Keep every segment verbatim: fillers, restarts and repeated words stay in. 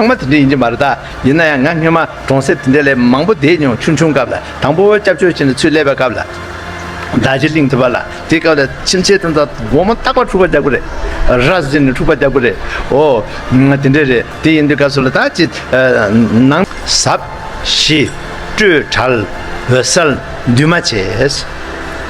ཚང་མ་དེ་འདྲ་ཡིན་གྱི་མ་རེད་ད། ཡིན་ན་ཡང་ང་སྔོན་མ་གྲོང་གསེབ་དེ་འདྲ་ལ་མང་པོ་བསྡད་མྱོང་། ཆུང་ཆུང་སྐབས་ལ། དང་པོ་སྐྱབས་བཅོལ་བྱས་ནས་ཚུར་སླེབས་པའི་སྐབས་ལ། རྡོ་རྗེ་གླིང་དུ་བ་ལ། དེ་སྐབས་ལ་ཁྱིམ་མཚེས་དེ་ཚོ་སྒོར་མོ་རྟག་པར་འཁྲུག་པ་རྒྱག་གི་རེད། ར་བཟི་ནས་འཁྲུག་པ་རྒྱག་གི་རེད། ཨོ། དེ་འདྲ་རེད། དེ་ཡིན་དུས་སྐབས་སུ་ལ་ད་ཅི། ནང་ཟབ། ཞི། སྤྲོས་བྲལ། འོད་གསལ། འདུས་མ་བྱས།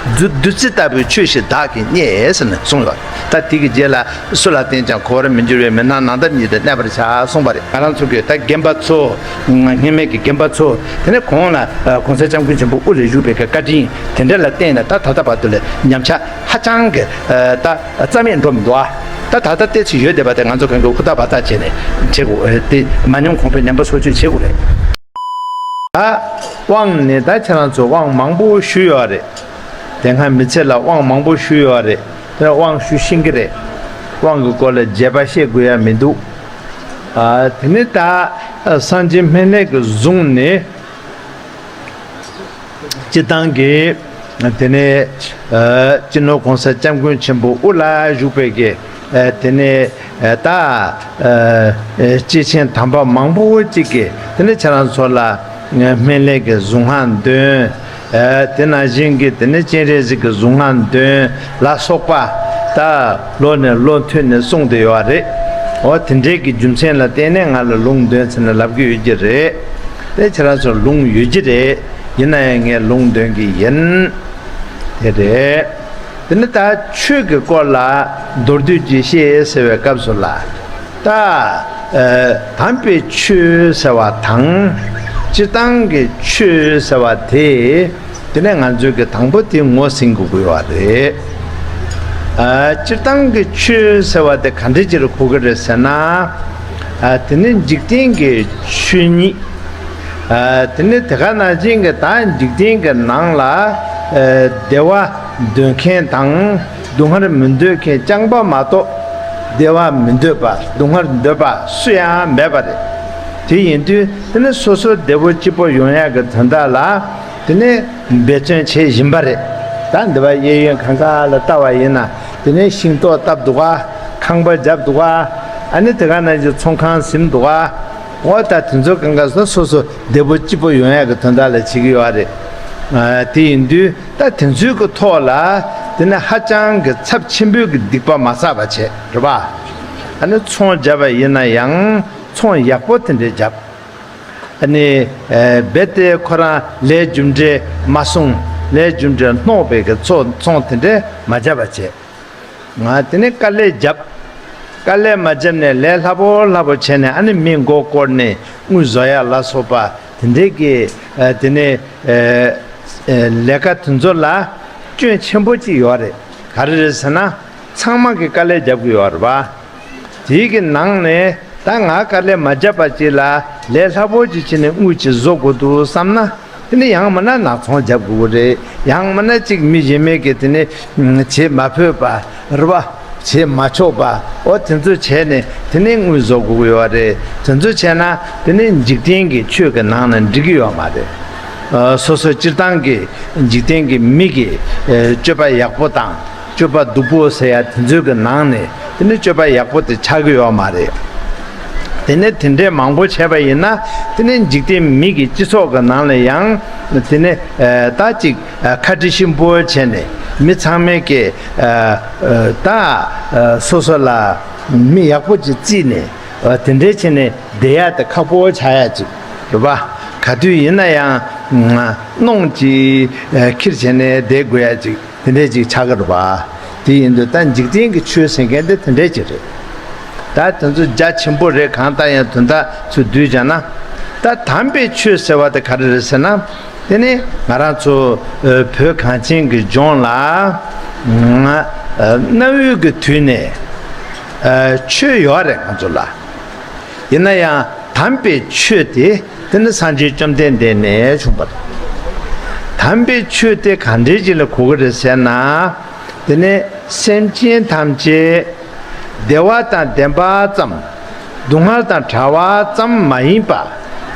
བདུད་བདུད་རྩི་ལྟ་བུའི་ཆོས་ཤིག་བདག་གིས་རྙེད་ཟེར་ནས་གསུངས་ཡོད། ད་དེ་གི་རྗེས་ལ། སུ་ལ་བརྟེན་ཀྱང་གོ་བར་མི་འགྱུར་བའི། མི་སྣང་ནམ་མཁའ་ཉིད་དུ་གནས་པར་བྱ་གསུངས་པ་རེད། ང་རང་ཚོ་གི་ད་རྒན་པ་ཚོ། སྔོན་མའི་གི་རྒན་པ་ཚོ། དེ་ནས་གོང་ལ་གོང་ས་སྐྱབས་མགོན་ཆེན་པོ་དབུ་ལ་བཞུགས་པའི་གི་བཀའ་དྲིན་དེ་འདྲ་ལ་བརྟེན་ནས། ད་ད་ལྟ་བར་དུ་ལ་ཉམས་ཆག་ཧ་ཅང་གི་ད་རྩ་མེད་འགྲོ་མི་འདུག་ཨ། ད་ད་ལྟ་ཏོག་ཙམ་ཡོད་བསྡད་པ་དེ་ང་ཚོ་གང་གི་ཧུར་ཐག་འབད་ཐག་བྱས་ནས་བྱེད་དགོས། དེ་མ་ཉམས་གོང་འཕེལ་ཉམས་པ་སོར་ཆུད་བྱེད་དགོས་རེད། ད་དབང་ནི་ད་ཁྱེད་རང་ཚོ་དབང་མང་པོ་ཞུས་ཡོད་རེད། དེ་སྔ་མི་ཚེ་ལ་དབང་མང་པོ་ཞུས་ཡོད་རེད། དེ་དབང་ཞུ་ཤེས་ཀྱི་རེད། དབང་གི་སྐོར་ལ་རྒྱས་པ་བཤད་དགོས་ཡ་མི་འདུག། ཨ། དེ་ནི་ད་སངས་རྒྱས་སྨན་བླའི་གི་གཟུངས་ནི། སྤྱིར་བཏང་གི། དེ་ནས། ཨ། སྤྱི་ནོར་གོང་ས་སྐྱབས་མགོན་ཆེན་པོ་དབུ་ལ་བཞུགས་པའི་གི། ཨ། དེ་ནས། ཨ། ད། ཨ། སྐྱེས་ཆེན་དམ་པ་མང་པོ་ཅིག་གིས་དེ་ནས་ཁྱེད་རང་ཚོ་ལ་སྨན་བླའི་གི་གཟུངས་སྔགས་འདོན། ཨ། དེ་ནང་བཞིན་གྱི་དེ་ནས་སྤྱན་རས་གཟིགས་ཀྱི་གཟུངས་སྔགས་འདོན་ལ་སོགས་པ། ད་ལོ་ནས་ལོ་མཐུད་ནས་གསུངས་བསྡད་ཡོད་རེད། འོ། དེ་འདྲའི་གི་རྒྱུ་མཚན་ལ་བརྟེན་ནས་ང་ལ་ལུང་འདོན་ཟེར་ནས་ལབ་ཀྱི་ཡོད་ཀྱི་རེད། དེ་ཁྱེད་རང་ཚོར་ལུང་ཡོད་ཀྱི་རེད། ཡིན་ན་ཡང་ངས་ལུང་འདོན་གྱི་ཡིན། དེ་རེད། དེ་ནི་ད་ཆོས་ཀྱི་སྐོར་ལ་མདོར་བསྡུས་ཀྱིས་བཤད་ཟེར་བའི་སྐབས་སུ་ལ། ད། ཨ། དམ་པའི་ཆོས་ཟེར་བ་དང་། སྤྱིར་བཏང་གི་ཆོས་ཟེར་བ་དེ། དེ་ནས་ང་ཚོས་ཀྱི་དང་པོ་དེ་ངོས་ཟིན་དགོས་ཀྱི་ཡོད་རེད། ཨ། སྤྱིར་བཏང་གི་ཆོས་ཟེར་བ་དེ་ག་འདྲ་ཅིག་ལ་གོ་གི་རེད་ཟེར་ན། ཨ། དེ་ནི་འཇིག་རྟེན་གྱི་ཆོས་ཉིད། ཨ། དེ་ནི་དེ་ག་ནང་བཞིན་གྱི་ད་འཇིག་རྟེན་གྱི་ནང་ལ། ཨ། བདེ་བ་འདོད་མཁན་དང་སྡུག་བསྔལ་མི་འདོད་མཁན་རྐྱང་པ་མ་གཏོགས། བདེ་བ་མི་འདོད་པ། སྡུག་བསྔལ་འདོད་པ་སུ་ཡང་མེད་པ་རེད། དེ་ཡིན་དུས་དེ་ནི་སོ་སོ་བདེ་པོ་སྐྱིད་པོ་ཡོང་ཡག་གི་དོན་དག་ལ། དེ་ནས་འབད་བརྩོན་བྱེད་བཞིན་པ་རེད། ད་འདི་བ་གཡས་གཡོན་གང་ག་ལ་ལྟ་བ་ཡིན་ན། དེ་ནས་ཤིང་ཏོག་བཏབ་འདུག་ག། ཁང་པ་བརྒྱབ་འདུག་ག། ཨ་ནི་དེ་ག་ནང་བཞིན་ཚོང་ཁང་ཟིན་འདུག་ག། འོ། ད་དེ་ཚོ་གང་ག་སོ་སོ་བདེ་པོ་སྐྱིད་པོ་ཡོང་ཡག་གི་དོན་དག་ལ་བྱེད་ཀྱི་ཡོད་རེད། ཨ། དེ་ཡིན་དུས་ད་དེ་ཚོའི་གི་ཐོག་ལ་དེ་ནས་ཧ་ཅང་གི་ཚབས་ཆེན་པོའི་གི་སྡིག་པ་མ་བསགས་པ་བྱས། རེད་པ། ཨ་ནི་ཚོང་བརྒྱབ་པ་ཡིན་ན་ཡང་ཚོང་ཡག་པོ་དེ་འདྲས་བརྒྱབ། ཨ་ནི། ཨ། རྦད་དེ་ཁོ་རང་ལས་རྒྱུ་འབྲས་མ་བསྲུངས། ལས་རྒྱུ་འབྲས་སྣོག་པའི་གི་ཚོ་ཚོང་དེ་འདྲས་མ་བརྒྱབ་པ་བྱས། ང་དེ་ནས་དཀའ་ལས་བརྒྱབ། དཀའ་ལས་མ་བརྒྱབ་ནས་ལས་སླ་པོ་སླ་པོ་བྱས་ནས། ཨ་ནི་མི་མགོ་སྐོར་ནས་དངུལ་བཟོ་ཡ་ལ་སོགས་པ་དེ་འདྲས་ཀྱི། ཨ། དེ་ནས། ཨ། ཨ། ལས་ཀ་དེ་ཚོ་ལ་སྐྱོན་ཆེན་པོ་ཅིག་ཡོད་རེད། ག་རེ་རེད་ཟེར་ན། ཚང་མ་གིས་དཀའ་ལས་རྒྱབ་ཀྱི་ཡོད་རེད་པ། དེའི་གི་ནང་ནས་ད་ང་དཀའ་ལས་མ་བརྒྱབ་པ་ཅིག་ལ་ལས་སླ་པོ་ཅིག་བྱས་ནས་དངུལ་ཅིག་བཟོ་དགོས་འདུག་བསམ་ན། དེ་ནི་ཡང་མིན་ན་ནག་ཚོང་རྒྱབ་དགོས་ཀྱི་རེད། ཡང་མིན་ན་ཅིག་མི་གཞན་མའི་གི་དེ་ནི་བྱེད་མ་ཕོད་པ། རེད་པ། བྱེད་མ་ཆོག་པ། འོ། དེ་ཚོ་བྱས་ནས་དེ་ནི་དངུལ་བཟོ་དགོས་ཀྱི་ཡོད་རེད། དེ་ཚོ་བྱས་ན་དེ་ནི་འཇིག་རྟེན་གྱི་ཆོས་ཀྱི་ནང་ན་འགྲིག་གི་ཡོད་མ་རེད། ཨ། སོ་སོ་སྤྱིར་བཏང་གི་འཇིག་རྟེན་གྱི་མི་གི། ཨ། སྤྱོད་པ་ཡག་པོ་དང་། སྤྱོད་པ་སྡུག་པོ་ཟེར་ཡ་དེ་ཚོའི་གི་ནང་ནས་དེ་ནི་སྤྱོད་པ་ཡག་པོ་དེ་ཆགས་ཀྱི་ཡོད་མ་རེད། དེ་ནས་དེ་འདྲས་མང་པོ་བྱས་པ་ཡིན་ན། དེ་ནས་འཇིག་རྟེན་མི་གི་སྤྱི་ཚོགས་ཀྱི་ནང་ལ་ཡང་དེ་ནས། ཨ། ད་ཅིག་ཨ། ཁ་དཀྲིས་ཤིང་པོ་བྱས་ནས། མི་ཚང་མས་ཀྱི། ཨ། ཨ། ད། ཨ། སོ་སོ་ལ་མི་ཡག་པོ་ཅིག་བརྩིས་ནས། ཨ། དེ་འདྲས་བྱས་ནས་བསྡད་ཡ་དེ་ཁག་པོ་ཆགས་ཡ་ཅིག། རེད་པ། ག་དུས་ཡིན་ན་ཡང་གནོང་ཅིག། ཨ། ཁྱེར་བྱས་ནས་བསྡད་དགོས་ཡ་ཅིག། དེ་འདྲས་ཅིག་ཆགས་ཀྱི་རེད་པ། དེ་ཡིན་དུས་ད་འཇིག་རྟེན་གྱི་ཆོས་ཟེར་མཁན་དེ་དེ་འདྲས་ཅིག་རེད། ད་དེ་ཚོ་རྒྱ་ཆེན་པོ་རེད། གང་ལྟར་ཡང་དོན་དག་ཚུར་བསྡུས་བྱས་ན། ད་དམ་པའི་ཆོས་ཟེར་བ་དེ་ག་རེ་རེད་ཟེར་ན། དེ་ནི་ང་རང་ཚོ། ཨ། བོད་གངས་ཅན་གྱི་ལྗོངས་ལ། ང་། ཨ། གནའ་བོའི་གི་དུས་ནས། ཨ། ཆོས་ཡོད་རེད་ང་ཚོ་ལ། ཡིན་ན་ཡང་དམ་པའི་ཆོས་དེ། དེ་ནི་སངས་རྒྱས་བཅོམ་ལྡན་འདས་ནས་བྱུང་བ་རེད། དམ་པའི་ཆོས་དེ་ག་འདྲའི་ཅིག་ལ་གོ་གི་རེད་ཟེར་ན། དེ་ནས་སེམས་ཅན་ཐམས་ཅད་བདེ་བ་དང་ལྡན་པ་ཙམ། སྡུག་བསྔལ་དང་བྲལ་བ་ཙམ་མ་ཡིན་པ།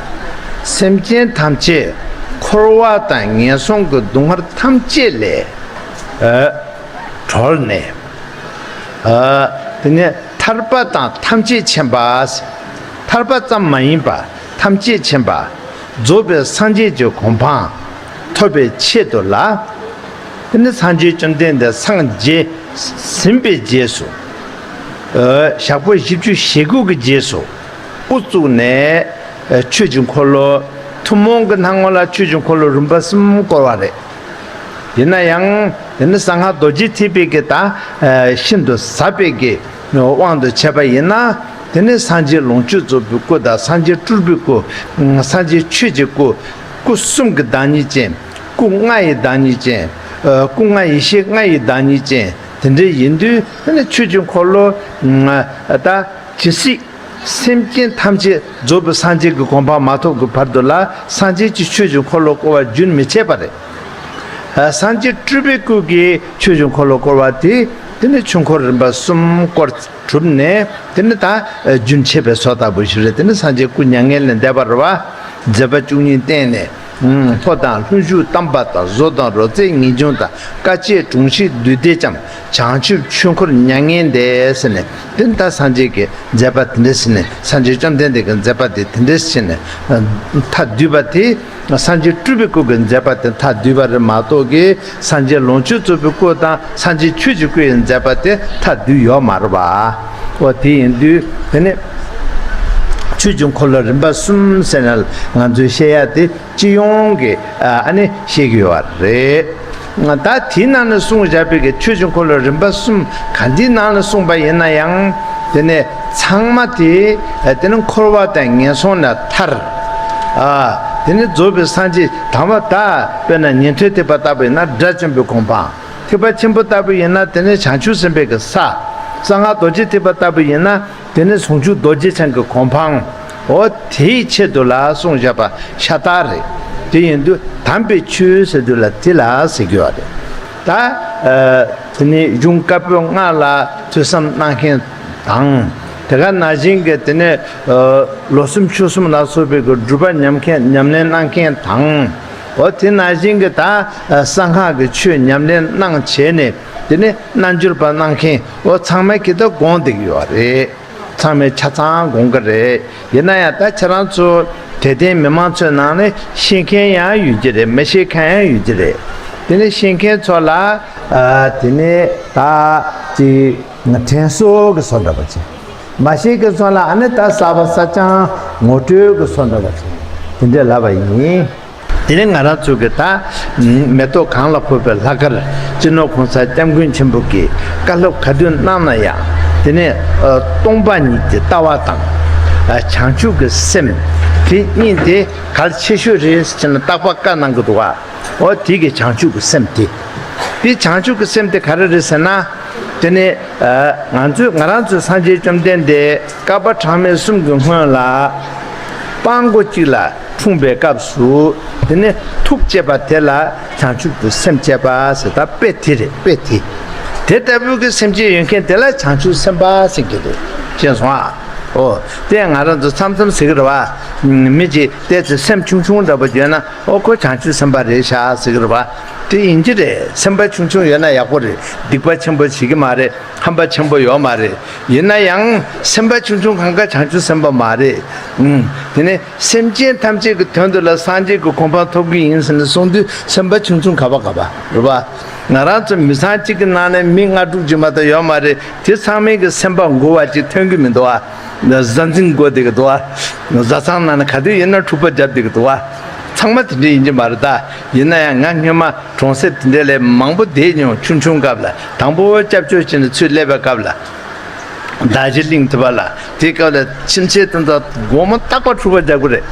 སེམས་ཅན་ཐམས་ཅད་འཁོར་བ་དང་ངན་སོང་གི་སྡུག་བསྔལ་ཐམས་ཅད་ལས། ཨ། གྲོལ་ནས། ཨ། དེ་ནས་ཐར་པ་དང་ཐམས་ཅད་མཁྱེན་པ། ཐར་པ་ཙམ་མ་ཡིན་པ་ཐམས་ཅད་མཁྱེན་པ་རྫོགས་པའི་སངས་རྒྱས་ཀྱི་གོ་འཕང་ཐོབ་པའི་ཆེད་དུ་ལ། དེ་ནི་སངས་རྒྱས་བཅོམ་ལྡན་འདས་སངས་རྒྱས་ཟིན་པའི་རྗེས་སུ། ཨ། ཞག་པོ་བཞི་བཅུ་ཞེ་དགུ་གི་རྗེས་སུ་དབུ་བཙུགས་ནས། ཨ། ཆོས་ཀྱི་འཁོར་ལོ། ཐུན་མོང་གི་སྣང་ངོ་ལ་ཆོས་ཀྱི་འཁོར་ལོ་རིམ་པ་གསུམ་བསྐོར་བ་རེད། ཡིན་ན་ཡང་དེ་ནི་གསང་སྔགས་རྡོ་རྗེ་ཐེག་པའི་གི་ད་ཤིན་ཏུ་ཟབ་པའི་གི་དབང་དུ་བྱས་པ་ཡིན་ན། དེ་ནི་སངས་རྒྱས་ལོངས་སྤྱོད་རྫོགས་པའི་སྐུ་དང་སངས་རྒྱས་སྤྲུལ་པའི་སྐུ། སངས་རྒྱས་ཆོས་ཀྱི་སྐུ། སྐུ་གསུམ་གྱི་བདག་ཉིད་ཅན། སྐུ་ལྔ་ཡི་བདག་ཉིད་ཅན། ཨ། སྐུ་ལྔ་ཡེ་ཤེས་ལྔ་ཡི་བདག་ཉིད་ཅན། དེ་འདྲ་ཡིན་དུས་དེ་ནི་ཆོས་ཀྱི་འཁོར་ལོ་ད་ཇི་སྲིད། སེམས་ཅན་ཐམས་ཅད་རྫོགས་པའི་སངས་རྒྱས་ཀྱི་གོ་འཕང་མ་ཐོབ་ཀྱི་བར་དུ་ལ་སངས་རྒྱས་ཀྱི་ཆོས་ཀྱི་འཁོར་ལོ་བསྐོར་བ་རྒྱུན་མི་འཆད་པ་རེད། ཨ། སངས་རྒྱས་སྤྲུལ་པའི་སྐུ་གིས་ཆོས་ཀྱི་འཁོར་ལོ་བསྐོར་བ་དེ། དེ་ནི་ཆོས་འཁོར་རིམ་པ་གསུམ་བསྐོར་གྲུབ་ནས། དེ་ནི་ད་རྒྱུན་ཆད་པའི་བཟོ་ལྟ་བུ་ཞིག་རེད། དེ་ནི་སངས་རྒྱས་སྐུ་མྱ་ངན་ལས་འདས་པ་རེད་བ། མཛད་པ་བཅུ་གཉིས་བསྟན་ནས། ཕོ་དང་ལྷུན་ཞུགས་དམ་པ་དང་། བཟོ་དང་རོ་རྩེ་ངེས་འབྱུང་དང་། དཀའ་སྤྱད་གྲོང་ཞིག་བདུད་སྡེ་བཅོམ། བྱང་ཆུབ་ཆོས་འཁོར་མྱ་ངན་འདས་ཟེར་ནས། དེ་ནི་ད་སངས་རྒྱས་ཀྱི་མཛད་པ་དེ་འདྲ་ཟེར་ནས། སངས་རྒྱས་བཅོམ་ལྡན་འདས་ཀྱི་མཛད་པ་དེ་དེ་འདྲ་ཟེར་ནས་མཐའ་བསྡུས་པ་དེ། སངས་རྒྱས་སྤྲུལ་པའི་སྐུ་གི་མཛད་པ་དེ་མཐའ་བསྡུས་པ་རེད་མ་གཏོགས་ཀྱི། སངས་རྒྱས་ལོངས་སྤྱོད་རྫོགས་པའི་སྐུ་དང་སངས་རྒྱས་ཆོས་ཀྱི་སྐུ་ཡི་མཛད་པ་དེ་མཐའ་བསྡུས་ཡོད་མ་རེད་པ། འོ་དེ་ཡིན་དུས་དེ་ནི་ཆོས་ཀྱི་འཁོར་ལོ་རིམ་པ་གསུམ་ཟེར་ན་ང་ཚོས་བཤད་ཡ་དེ་སྤྱི་ཡོངས་ཀྱི་ཨ་ནི་བཤད་ཀྱི་ཡོད་རེད། ད་དེའི་ནང་ནས་གསུངས་བཞག་པའི་གི་ཆོས་ཀྱི་འཁོར་ལོ་རིམ་པ་གསུམ་ག་འདིའི་ནང་ནས་གསུངས་པ་ཡིན་ན་ཡང་། དེ་ནས་ཚང་མ་དེ་དེ་ནི་འཁོར་བ་དང་ངན་སོང་ནས་ཐར། ཨ། དེ་ནི་རྫོགས་པའི་སངས་རྒྱས་དང་པོ་ད་དཔེར་ན་ཉན་ཐོས་ཐེག་པ་ལྟ་བུ་ཡིན་ན་དགྲ་བཅོམ་པའི་གོ་འཕང་། ཐེག་པ་ཆེན་པོ་ལྟ་བུ་ཡིན་ན་དེ་ནི་བྱང་ཆུབ་སེམས་དཔའི་གི་ས། གསང་སྔགས་རྡོ་རྗེ་ཐེག་པ་ལྟ་བུ་ཡིན་ན། དེ་ནི་ཟུང་འཇུག་རྡོ་རྗེ་འཆང་གི་གོ་འཕང་། འོ་དེའི་ཆེད་དུ་ལ་གསུངས་བཞག་པ་ཤ་སྟག་རེད། དེ་ཡིན་དུས་དམ་པའི་ཆོས་ཟེར་དུས་ལ་དེ་ལ་ཟེར་གྱི་ཡོད་རེད། ད་ཨ་དེ་ནི་གཞུང་བཀའ་པོད་ལྔ་ལ་ཐོས་བསམ་གནང་མཁན་དང་། དེ་ག་ནང་བཞིན་གྱི་དེ་ནི་ཨ་ལོ་གསུམ་ཕྱོགས་གསུམ་ལ་སོགས་པའི་གི་སྒྲུབ་པ་ཉམས་མཁན་ཉམས་ལེན་གནང་མཁན་དང་། འོ་དེ་ནང་བཞིན་གྱི་ད་གསང་སྔགས་ཀྱི་ཆོས་ཉམས་ལེན་གནང་བྱས་ནས་དེ་ནི་རྣལ་འབྱོར་པ་གནང་མཁན་འོ་ཚང་མས་ཀྱི་ད་དགོངས་བསྡད་ཀྱི་ཡོད་རེད། ཚང་མས་ཆ་ཚང་དགོངས་ཀྱི་རེད། ཡིན་ན་ཡང་ད་ཁྱེད་རང་ཚོ་དད་ལྡན་མི་མང་ཚོའི་ནང་ནས་ཤེས་མཁན་ཡང་ཡོད་ཀྱི་རེད། མི་ཤེས་མཁན་ཡང་ཡོད་ཀྱི་རེད། དེ་ནས་ཤེས་མཁན་ཚོ་ལ་ཨ་དེ་ནས་ད་ཅིག་དྲན་གསོ་གི་བཟོ་འདྲ་པོ་བྱས། མ་ཤེས་མཁན་ཚོ་ལ་ཨ་ནི་ད་གསར་པ་གསར་རྐྱང་ངོ་སྤྲོད་གི་བཟོ་འདྲ་པོ་བྱས། དེ་འདྲས་ལབ་པ་ཡིན། དེ་ནས་ང་རང་ཚོ་གི་ད་མེ་ཏོག་གང་ལ་ཕོག་པའི་ལྷག་དཀར་སྤྱི་ནོར་གོང་ས་སྐྱབས་མགོན་ཆེན་པོ་གིས་བཀའ་སློབ་ག་དུས་གནང་ན་ཡང་། དེ་ནས་ཨ་སྟོང་པ་ཉིད་ཀྱི་ལྟ་བ་དང་། ཨ་བྱང་ཆུབ་ཀྱི་སེམས། དེ་གཉིས་དེ་གལ་ཆེ་ཤོས་རེད་ཟེར་ནས་རྟག་པར་བཀའ་གནང་གི་འདུག་བ། འོ་དེ་གི་བྱང་ཆུབ་ཀྱི་སེམས་དེ། དེ་བྱང་ཆུབ་ཀྱི་སེམས་དེ་ག་རེ་རེད་ཟེར་ན། དེ་ནས་ཨ་ང་ཚོས་ང་རང་ཚོའི་སངས་རྒྱས་བཅོམ་ལྡན་འདས་བསྐལ་པ་གྲངས་མེད་གསུམ་གྱི་སྔོན་ལ་སྤྲང་པོ་གཅིག་ལ་འཁྲུངས་པའི་སྐབས་སུ། དེ་ནས་ཐུགས་བསྐྱེད་པ་དེ་ལ་བྱང་ཆུབ་ཀྱི་སེམས་བསྐྱེད་པ་ཟེར། ད་དཔེ་དེ་རེད། དཔེ་དེ། དེ་ལྟ་བུའི་གི་སེམས་ཅན་ཡོད་མཁན་དེ་ལ་བྱང་ཆུབ་སེམས་དཔའ་ཟེར་གྱི་རེད། ཤེས་སོང་ཨ། ཨོ། དེ་ང་རང་ཚོ་མཚམས་མཚམས་ཟེར་གྱི་རེད་བ། མི་གཅིག་བལྟས་ཚེ་སེམས་ཆུང་ཆུང་འདྲ་པོ་ཡོད་ན། ཨོ་ཁོ་བྱང་ཆུབ་སེམས་དཔའ་རེད་ཤག་ཟེར་གྱི་རེད་བ། དེ་ཡིན་གྱི་རེད། སེམས་པ་ཆུང་ཆུང་ཡོད་ན་ཡག་པོ་རེད། སྡིག་པ་ཆེན་པོ་བྱེད་ཀྱི་མ་རེད། ཧམ་པ་ཆེན་པོ་ཡོད་མ་རེད། ཡིན་ན་ཡང་སེམས་པ་ཆུང་ཆུང་གང་ག་བྱང་ཆུབ་སེམས་དཔའ་མ་རེད། ཨུམ། དེ་ནས་སེམས་ཅན་ཐམས་ཅད་ཀྱི་དོན་དུ་ལ་སངས་རྒྱས་ཀྱི་གོ་འཕང་ཐོབ་ཀྱི་ཡིན་ཟེར་ནས་གསུངས་དུས་སེམས་པ་ཆུང་ཆུང་ག་པ་ག་པ་རེད་བ། ང་རང་ཚོ་མི་ཚང་གཅིག་གི་ནང་ནས་མི་ལྔ་དྲུག་ཅིག་མ་གཏོགས་ཡོད་མ་རེད། དེ་ཚང་མའི་གི་སེམས་པ་མགུ་བ་ཅིག་ཐོན་གྱི་མི་འདུག་ཨ། གཟའ་འཛིན་མགོ་བསྡད་ཀྱི་འདུག་ཨ། བཟའ་ཚང་ནང་ན་ག་དུས་ཡིན་ན་འཁྲུག་པ་རྒྱབ་བསྡད་ཀྱི་འདུག་ཨ། ཚང་མ་དེ་འདྲ་ཡིན་གྱི་མ་རེད་ད། ཡིན་ན་ཡང་ང་སྔོན་མ་གྲོང་གསེབ་དེ་འདྲ་ལས་མང་པོ་བསྡད་མྱོང་། ཆུང་ཆུང་སྐབས་ལ་དང་པོ་སྐྱབས་བཅོལ་བྱས་ནས་ཚུར་སླེབས་པའི་སྐབས་ལ། མདའ་བཞི་གླིང་ཐེ་བ་ལ་དེའི་སྐབས་ལ་ཁྱིམ་མཚེས་དེ་ཚོ་དགོང་མོ་རྟག་པར་འཁྲུག་པ་རྒྱག་གི་རེད།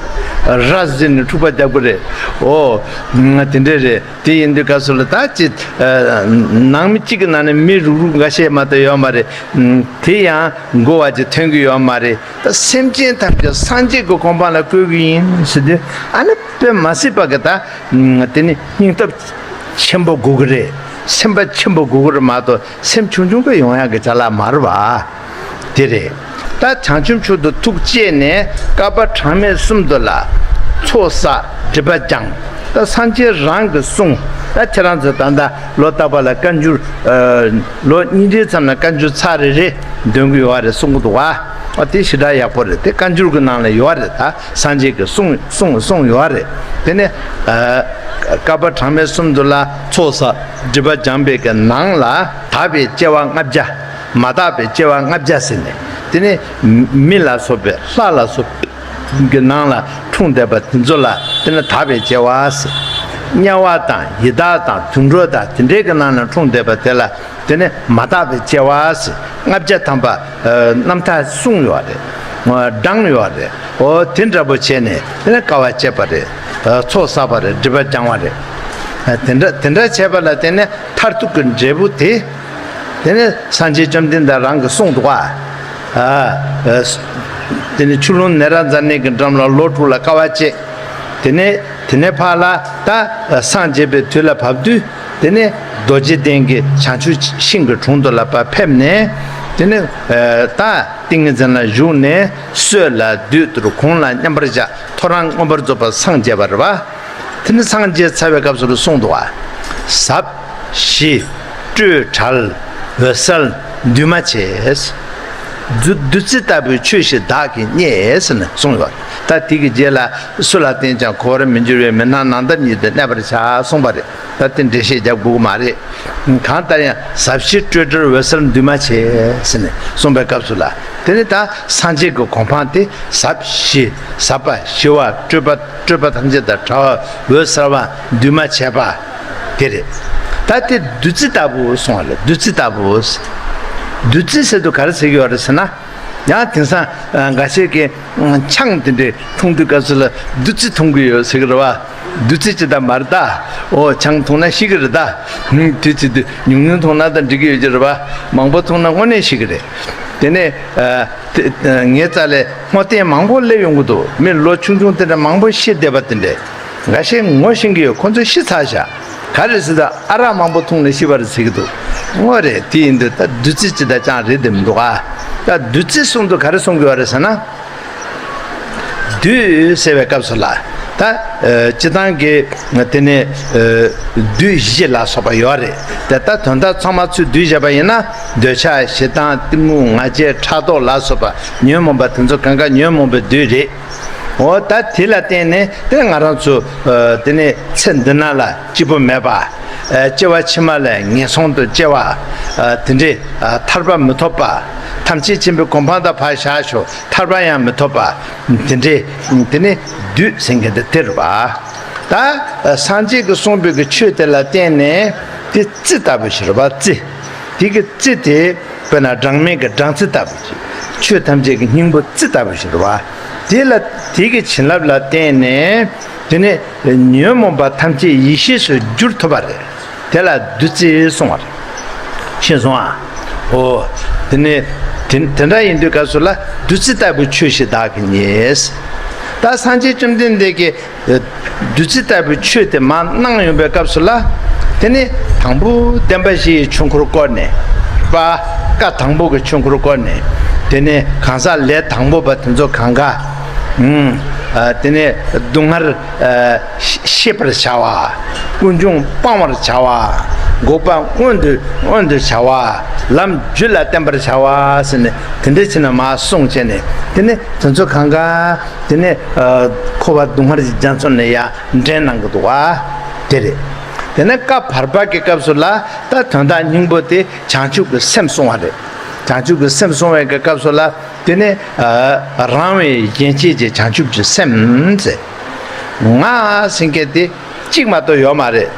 ར་བཟི་ནས་འཁྲུག་པ་རྒྱག་གི་རེད། ཨོ། དེ་འདྲ་རེད། དེ་ཡིན་དུས་སྐབས་སུ་ལ་ད་ཅི། ནང་མི་གཅིག་གི་ནང་ནས་མི་རུག་རུག་འགའ་ཤས་མ་གཏོགས་ཡོད་མ་རེད། དེ་ཡང་མགོ་བ་ཅིག་ཐོན་གྱི་ཡོད་མ་རེད། ད་སེམས་ཅན་ཐམས་ཅད་སངས་རྒྱས་ཀྱི་གོ་འཕང་ལ་བཀོད་ཀྱི་ཡིན་ཟེར་དུས་ཨ་ནི་དཔེ་མ་སྲིད་པ་གི་ད། དེ་ནི་སྙིང་སྟོབས་ཆེན་པོ་དགོས་ཀྱི་རེད། སེམས་པ་ཆེན་པོ་དགོས་ཀྱི་རེད་མ་གཏོགས་སེམས་ཆུང་ཆུང་གི་ཡོང་ཡག་གི་ཅ་ལག་མ་རེད་བ། དེ་རེད། ད་བྱང་ཆུབ་མཆོག་ཏུ་ཐུགས་བསྐྱེད་ནས་བསྐལ་པ་གྲངས་མེད་གསུམ་དུ་ལ་ཚོགས་བསགས་སྒྲིབ་པ་སྦྱངས། ད་སངས་རྒྱས་རང་གི་གསུང་། ད་ཁྱེད་རང་ཚོ་ད་ལྟ་ལོ་རྟག་པ་ལ་བཀའ་འགྱུར། ལོ་གཉིས་འབྲེལ་ཙམ་ལ་བཀའ་འགྱུར་ཚར་རེ་རེ་འདོན་གྱི་ཡོད་རེད་གསུང་གི་འདུག་བ། ཨ་དེ་ཞེ་དྲག་ཡག་པོ་རེད། དེ་བཀའ་འགྱུར་གྱི་ནང་ལ་ཡོད་རེད། ད་སངས་རྒྱས་ཀྱི་གསུང་གསུང་གསུང་ཡོད་རེད། དེ་ནས་ཨ་བསྐལ་པ་གྲངས་མེད་གསུམ་དུ་ལ་ཚོགས་བསགས་སྒྲིབ་པ་སྦྱངས་པའི་གི་ནང་ལ་དག་པའི་སྐྱེ་བ་ལྔ་བརྒྱ། མ་དག་པའི་སྐྱེ་བ་ལྔ་བརྒྱ་ཟེར་ནས། དེ་ནས་མི་ལ་སོགས་པའི་ལྷ་ལ་སོགས་པའི་གི་ནང་ལ་འཁྲུངས་བསྡད་པ་དེ་ཚོ་ལ་དེ་ནི་དག་པའི་སྐྱེ་བ་ཟེར། དམྱལ་བ་དང་ཡི་དྭགས་དང་དུད་འགྲོ་དང་དེ་འདྲའི་གི་ནང་ལ་འཁྲུངས་བསྡད་པ་དེ་ལ་དེ་ནི་མ་དག་པའི་སྐྱེ་བ་ཟེར། ལྔ་བརྒྱ་ཐམ་པ་ཨ་རྣམ་ཐར་གསུངས་ཡོད་རེད། བགྲངས་ཡོད་རེད། འོ་དེ་འདྲ་པོ་བྱས་ནས་དེ་ནི་དཀའ་བ་སྤྱད་པ་རེད། ཚོགས་བསགས་པ་རེད། སྒྲིབ་པ་སྦྱངས་པ་རེད། དེ་འདྲ་དེ་འདྲ་བྱས་པ་ལ་བརྟེན་ནས་མཐར་ཐུག་གི་འབྲས་བུ་དེ། དེ་ནས་སངས་རྒྱས་བཅོམ་ལྡན་འདས་རང་གིས་གསུངས་འདུག་ག་ཨ། དེ་ནས་ཆུ་ཀླུང་ནཻ་རཉྫ་ནའི་གི་འགྲམ་ལ་ལོ་དྲུག་ལ་དཀའ་བ་སྤྱད། དེ་ནས་དེ་ནས་ཕར་ལ་ད་སངས་རྒྱས་པའི་དུས་ལ་བབ་དུས། དེ་ནས་རྡོ་རྗེ་གདན་གྱི་བྱང་ཆུབ་ཤིང་གི་དྲུང་དུ་ལ་ཕར་ཕེབས་ནས། དེ་ནས་ད་ཏིང་ངེ་འཛིན་ལ་བཞུགས་ནས་སྲོད་ལ་བདུད་འདུལ། གུང་ལ་མཉམ་པར་བཞག་ཐོ་རངས་མངོན་པར་རྫོགས་པར་སངས་རྒྱས་པ་རེད་པ། དེ་ནི་སངས་རྒྱས་ཚར་བའི་སྐབས་སུ་གསུངས་འདུག་ག་ཟབ་ཞི་སྤྲོས་བྲལ་འོད་གསལ་འདུས་མ་བྱས། བདུད་བདུད་རྩི་ལྟ་བུའི་ཆོས་ཤིག་བདག་གིས་རྙེད་ཟེར་ནས་གསུངས་ཡོད། ད་དེ་གི་རྗེས་ལ་སུ་ལ་བརྟེན་ཀྱང་གོལ་བར་མི་འགྱུར་བའི་མི་སྣང་ནང་དམ་ཉིད་དུ་གནས་པར་བྱ་གསུངས་པ་རེད། ད་དེ་འགྲེལ་བཤད་རྒྱག་དགོས་ཀྱི་མ་རེད། གང་ལྟར་ཡང་ཟབ་ཞི་སྤྲོས་བྲལ་འོད་གསལ་འདུས་མ་བྱས་ཟེར་ནས་གསུངས་པའི་སྐབས་སུ་ལ། དེ་ནི་ད་སངས་རྒྱས་ཀྱི་གོ་འཕང་དེ་ཟབ་ཞི་ཟབ་པ་ཞི་བ་སྤྲོས་པ་སྤྲོས་པ་ཐམས་ཅད་དང་བྲལ་བ་འོད་གསལ་བ་འདུས་མ་བྱས་པ་དེ་རེད། ད་དེ་བདུད་རྩི་ལྟ་བུ་གསུངས་པ་རེད། བདུད་རྩི་ལྟ་བུ། བདུད་རྩི་ཟེར་དུས་ག་རེ་ཟེར་གྱི་ཡོད་རེད་ཟེར་ན། ཡང་དེང་སང་འགའ་ཤས་ཀྱིས་ཆང་དེ་འདྲའི་འཐུང་དུས་སྐབས་སུ་ལ་བདུད་རྩི་འཐུང་གི་ཡོད་ཟེར་གི་རེད་བ། བདུད་རྩི་ཅི་ལྟར་མ་རེད་ད། ཨོ་ཆང་འཐུང་ན་ཤི་གི་རེད་ད། ཧུམ་དེ་བྱེད་དུས་ཉུང་ཉུང་འཐུང་ན་ད་འགྲིག་གི་ཡོད་ཀྱི་རེད་བ། མང་པོ་འཐུང་ན་དངོས་གནས་ཤི་གི་རེད། དེ་ནས་ཨ་དེ་ངའི་རྩ་ལས་སྔོ་བསྟེན་མང་པོ་སླེབས་ཡོང་གི་འདུག་མི་ལོ་ཆུང་ཆུང་དེ་འདྲ་མང་པོ་ཤི་བསྡད་པ་དེ་འདྲས། འགའ་ཤས་ངོ་ཤེས་ཀྱི་ཡོད། ཁོ་ཚོ་ཤི་ཚར་བཞག་ག་རེ་ཟེར་ད་ཨ་རག་མང་པོ་འཐུང་ནས་ཤི་བ་རེད་ཟེར་གྱི་འདུག་དངོས་རེད། དེ་ཡིན་དུས་ད་བདུད་རྩི་ཅི་ལྟར་ཅང་རེད་དེ་མི་འདུག་ཨ། ད་བདུད་རྩི་གསུང་དུས་ག་རེ་གསུང་གི་ཡོད་རེད་ཟེར་ན། བདུད་ཟེར་བའི་སྐབས་སུ་ལ། ད་ཨ་སྤྱིར་བཏང་གི་དེ་ནས་ཨ་བདུད་བཞི་ལ་སོགས་པ་ཡོད་རེད། དེ་ལྟར་དོན་དག་ཚང་མ་ཚུར་བསྡུས་བཞག་པ་ཡིན་ན། འདོད་ཆགས་ཞེ་སྡང་གཏི་མུག་ང་རྒྱལ་ཕྲག་དོག་ལ་སོགས་པ་ཉོན་མོངས་པ་དེ་ཚོ་གང་ག་ཉོན་མོངས་པའི་བདུད་རེད། འོ་ད་དེ་ལ་བརྟེན་ནས་དེ་ང་རང་ཚོ་ཨ་དེ་ནས་ཚེ་འདི་ན་ལ་སྐྱིད་པོ་མེད་པ། ཨ་སྐྱེ་བ་ཕྱི་མ་ལ་ངན་སོང་དུ་སྐྱེ་བ། ཨ་དེ་འདྲའི་ཨ་ཐར་པ་མི་ཐོབ་པ། ཐམས་ཅད་མཁྱེན་པའི་གོ་འཕང་དང་ཕར་བཞག་ཞོག་ཐར་པ་ཡང་མི་ཐོབ་པ། དེ་འདྲའི་དེ་ནི་བདུད་ཟེར་མཁན་དེ་དེ་རེད་པ། ད་ཨ་སངས་རྒྱས་ཀྱིས་གསུངས་པའི་གི་ཆོས་དེ་ལ་བརྟེན་ནས་དེ་རྩི་ལྟ་བུ་ཞིག་རེད་པ། རྩི། དེ་གི་རྩི་དེ་དཔེར་ན་སྦྲང་མའི་གི་སྦྲང་རྩི་ལྟ་བུ་ཅིག་ཆོས་ཐམས་ཅད་ཀྱི་སྙིང་པོ་རྩི་ལྟ་བུ་ཞིག་རེད་པ། དེ་ལ་དེ་གི་བྱིན་རླབས་ལ་བརྟེན་ནས་དེ་ནས་ཉོན་མོངས་པ་ཐམས་ཅད་ཡེ་ཤེས་སུ་བསྒྱུར་ཐུབ་པ་རེད། དེ་ལ་བདུད་རྩི་གསུང་བ་རེད། ཤེས་སོང་ཨ། ཨོ། དེ་ནས་དེ་དེ་འདྲ་ཡིན་དུས་སྐབས་སུ་ལ་བདུད་རྩི་ལྟ་བུའི་ཆོས་ཤིག་བདག་གིས་རྙེད། ད་སངས་རྒྱས་བཅོམ་ལྡན་འདས་ཀྱིས་བདུད་རྩི་ལྟ་བུའི་ཆོས་དེ་མར་གནང་ཡོང་པའི་སྐབས་སུ་ལ། དེ་ནས་དང་པོ་བདེན་པ་བཞི་ཡི་ཆོས་འཁོར་བསྐོར་ནས་པ། བཀའ་དང་པོ་གི་ཆོས་འཁོར་བསྐོར་ནས། དེ་ནས་གང་ཟག་ལས་དང་པོ་པ་དེ་ཚོ་གང་ག་ཨུམ། ཨ་དེ་ནས་སྡུག་བསྔལ་ཨ་ཤེས་པར་བྱ་བ། ཀུན་འབྱུང་སྤང་བར་བྱ་བ། འགོག་པ་མངོན་དུ་མངོན་དུ་བྱ་བ། ལམ་རྒྱུད་ལ་བརྟེན་པར་བྱ་བ་ཟེར་ནས་དེ་འདྲ་བྱས་ནས་མར་གསུངས་བྱས་ནས། དེ་ནས་དེ་ཚོ་གང་ག་དེ་ནས་ཨ་འཁོར་བ་སྡུག་བསྔལ་གྱི་རྒྱ་མཚོ་ནས་ཡར་འདྲེན་གནང་གི་འདུག་པ། དེ་རེད། དེ་ནས་བཀའ་བར་པ་གི་སྐབས་སུ་ལ་ད་དོན་དག་སྙིང་པོ་དེ་བྱང་ཆུབ་ཀྱི་སེམས་གསུང་བ་རེད། བྱང་ཆུབ་ཀྱི་སེམས་གསུང་བའི་གི་སྐབས་སུ་ལ་དེ་ནས་ཨ་རང་བས་གཞན་གཅེས་ཀྱི་བྱང་ཆུབ་ཀྱི་སེམས་ཟེར། ང་ཟེར་མཁན་དེ་གཅིག་མ་གཏོགས་ཡོད་མ་རེད།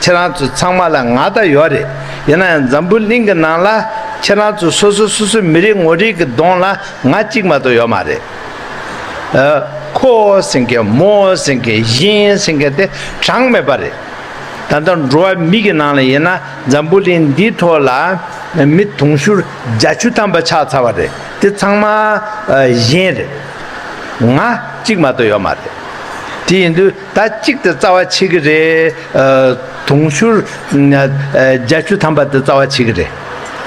ཁྱེད་རང་ཚོ་ཚང་མ་ལ་ང་ད་ཡོད་རེད། ཡིན་ན་ཡང་འཛམ་བུ་གླིང་གི་ནང་ལ་ཁྱེད་རང་ཚོ་སོ་སོ་སོ་སོའི་མི་རིགས་ངོ་རིས་ཀྱི་གདོང་ལ་ང་གཅིག་མ་གཏོགས་ཡོད་མ་རེད། ཨ། ཁོ་ཟེར་མཁན་མོ་ཟེར་མཁན་གཞན་ཟེར་མཁན་དེ་གྲངས་མེད་པ་རེད། ད་ལྟ་འགྲོ་བ་མི་གི་ནང་ལ་ཡིན་ན་འཛམ་བུ་གླིང་འདིའི་ཐོག་ལ་མི་དུང་ཕྱུར་བརྒྱད་ཅུ་ཐམ་པ་ཆགས་ཚར་བ་རེད། དེ་ཚང་མ་ཨ་གཞན་རེད། ང་གཅིག་མ་གཏོགས་ཡོད་མ་རེད། དེ་ཡིན་དུས་ད་གཅིག་དེ་རྩ་བ་ཆེ་གི་རེད། ཨ་དུང་ཕྱུར་ཨ་བརྒྱད་ཅུ་ཐམ་པ་དེ་རྩ་བ་ཆེ་གི་རེད།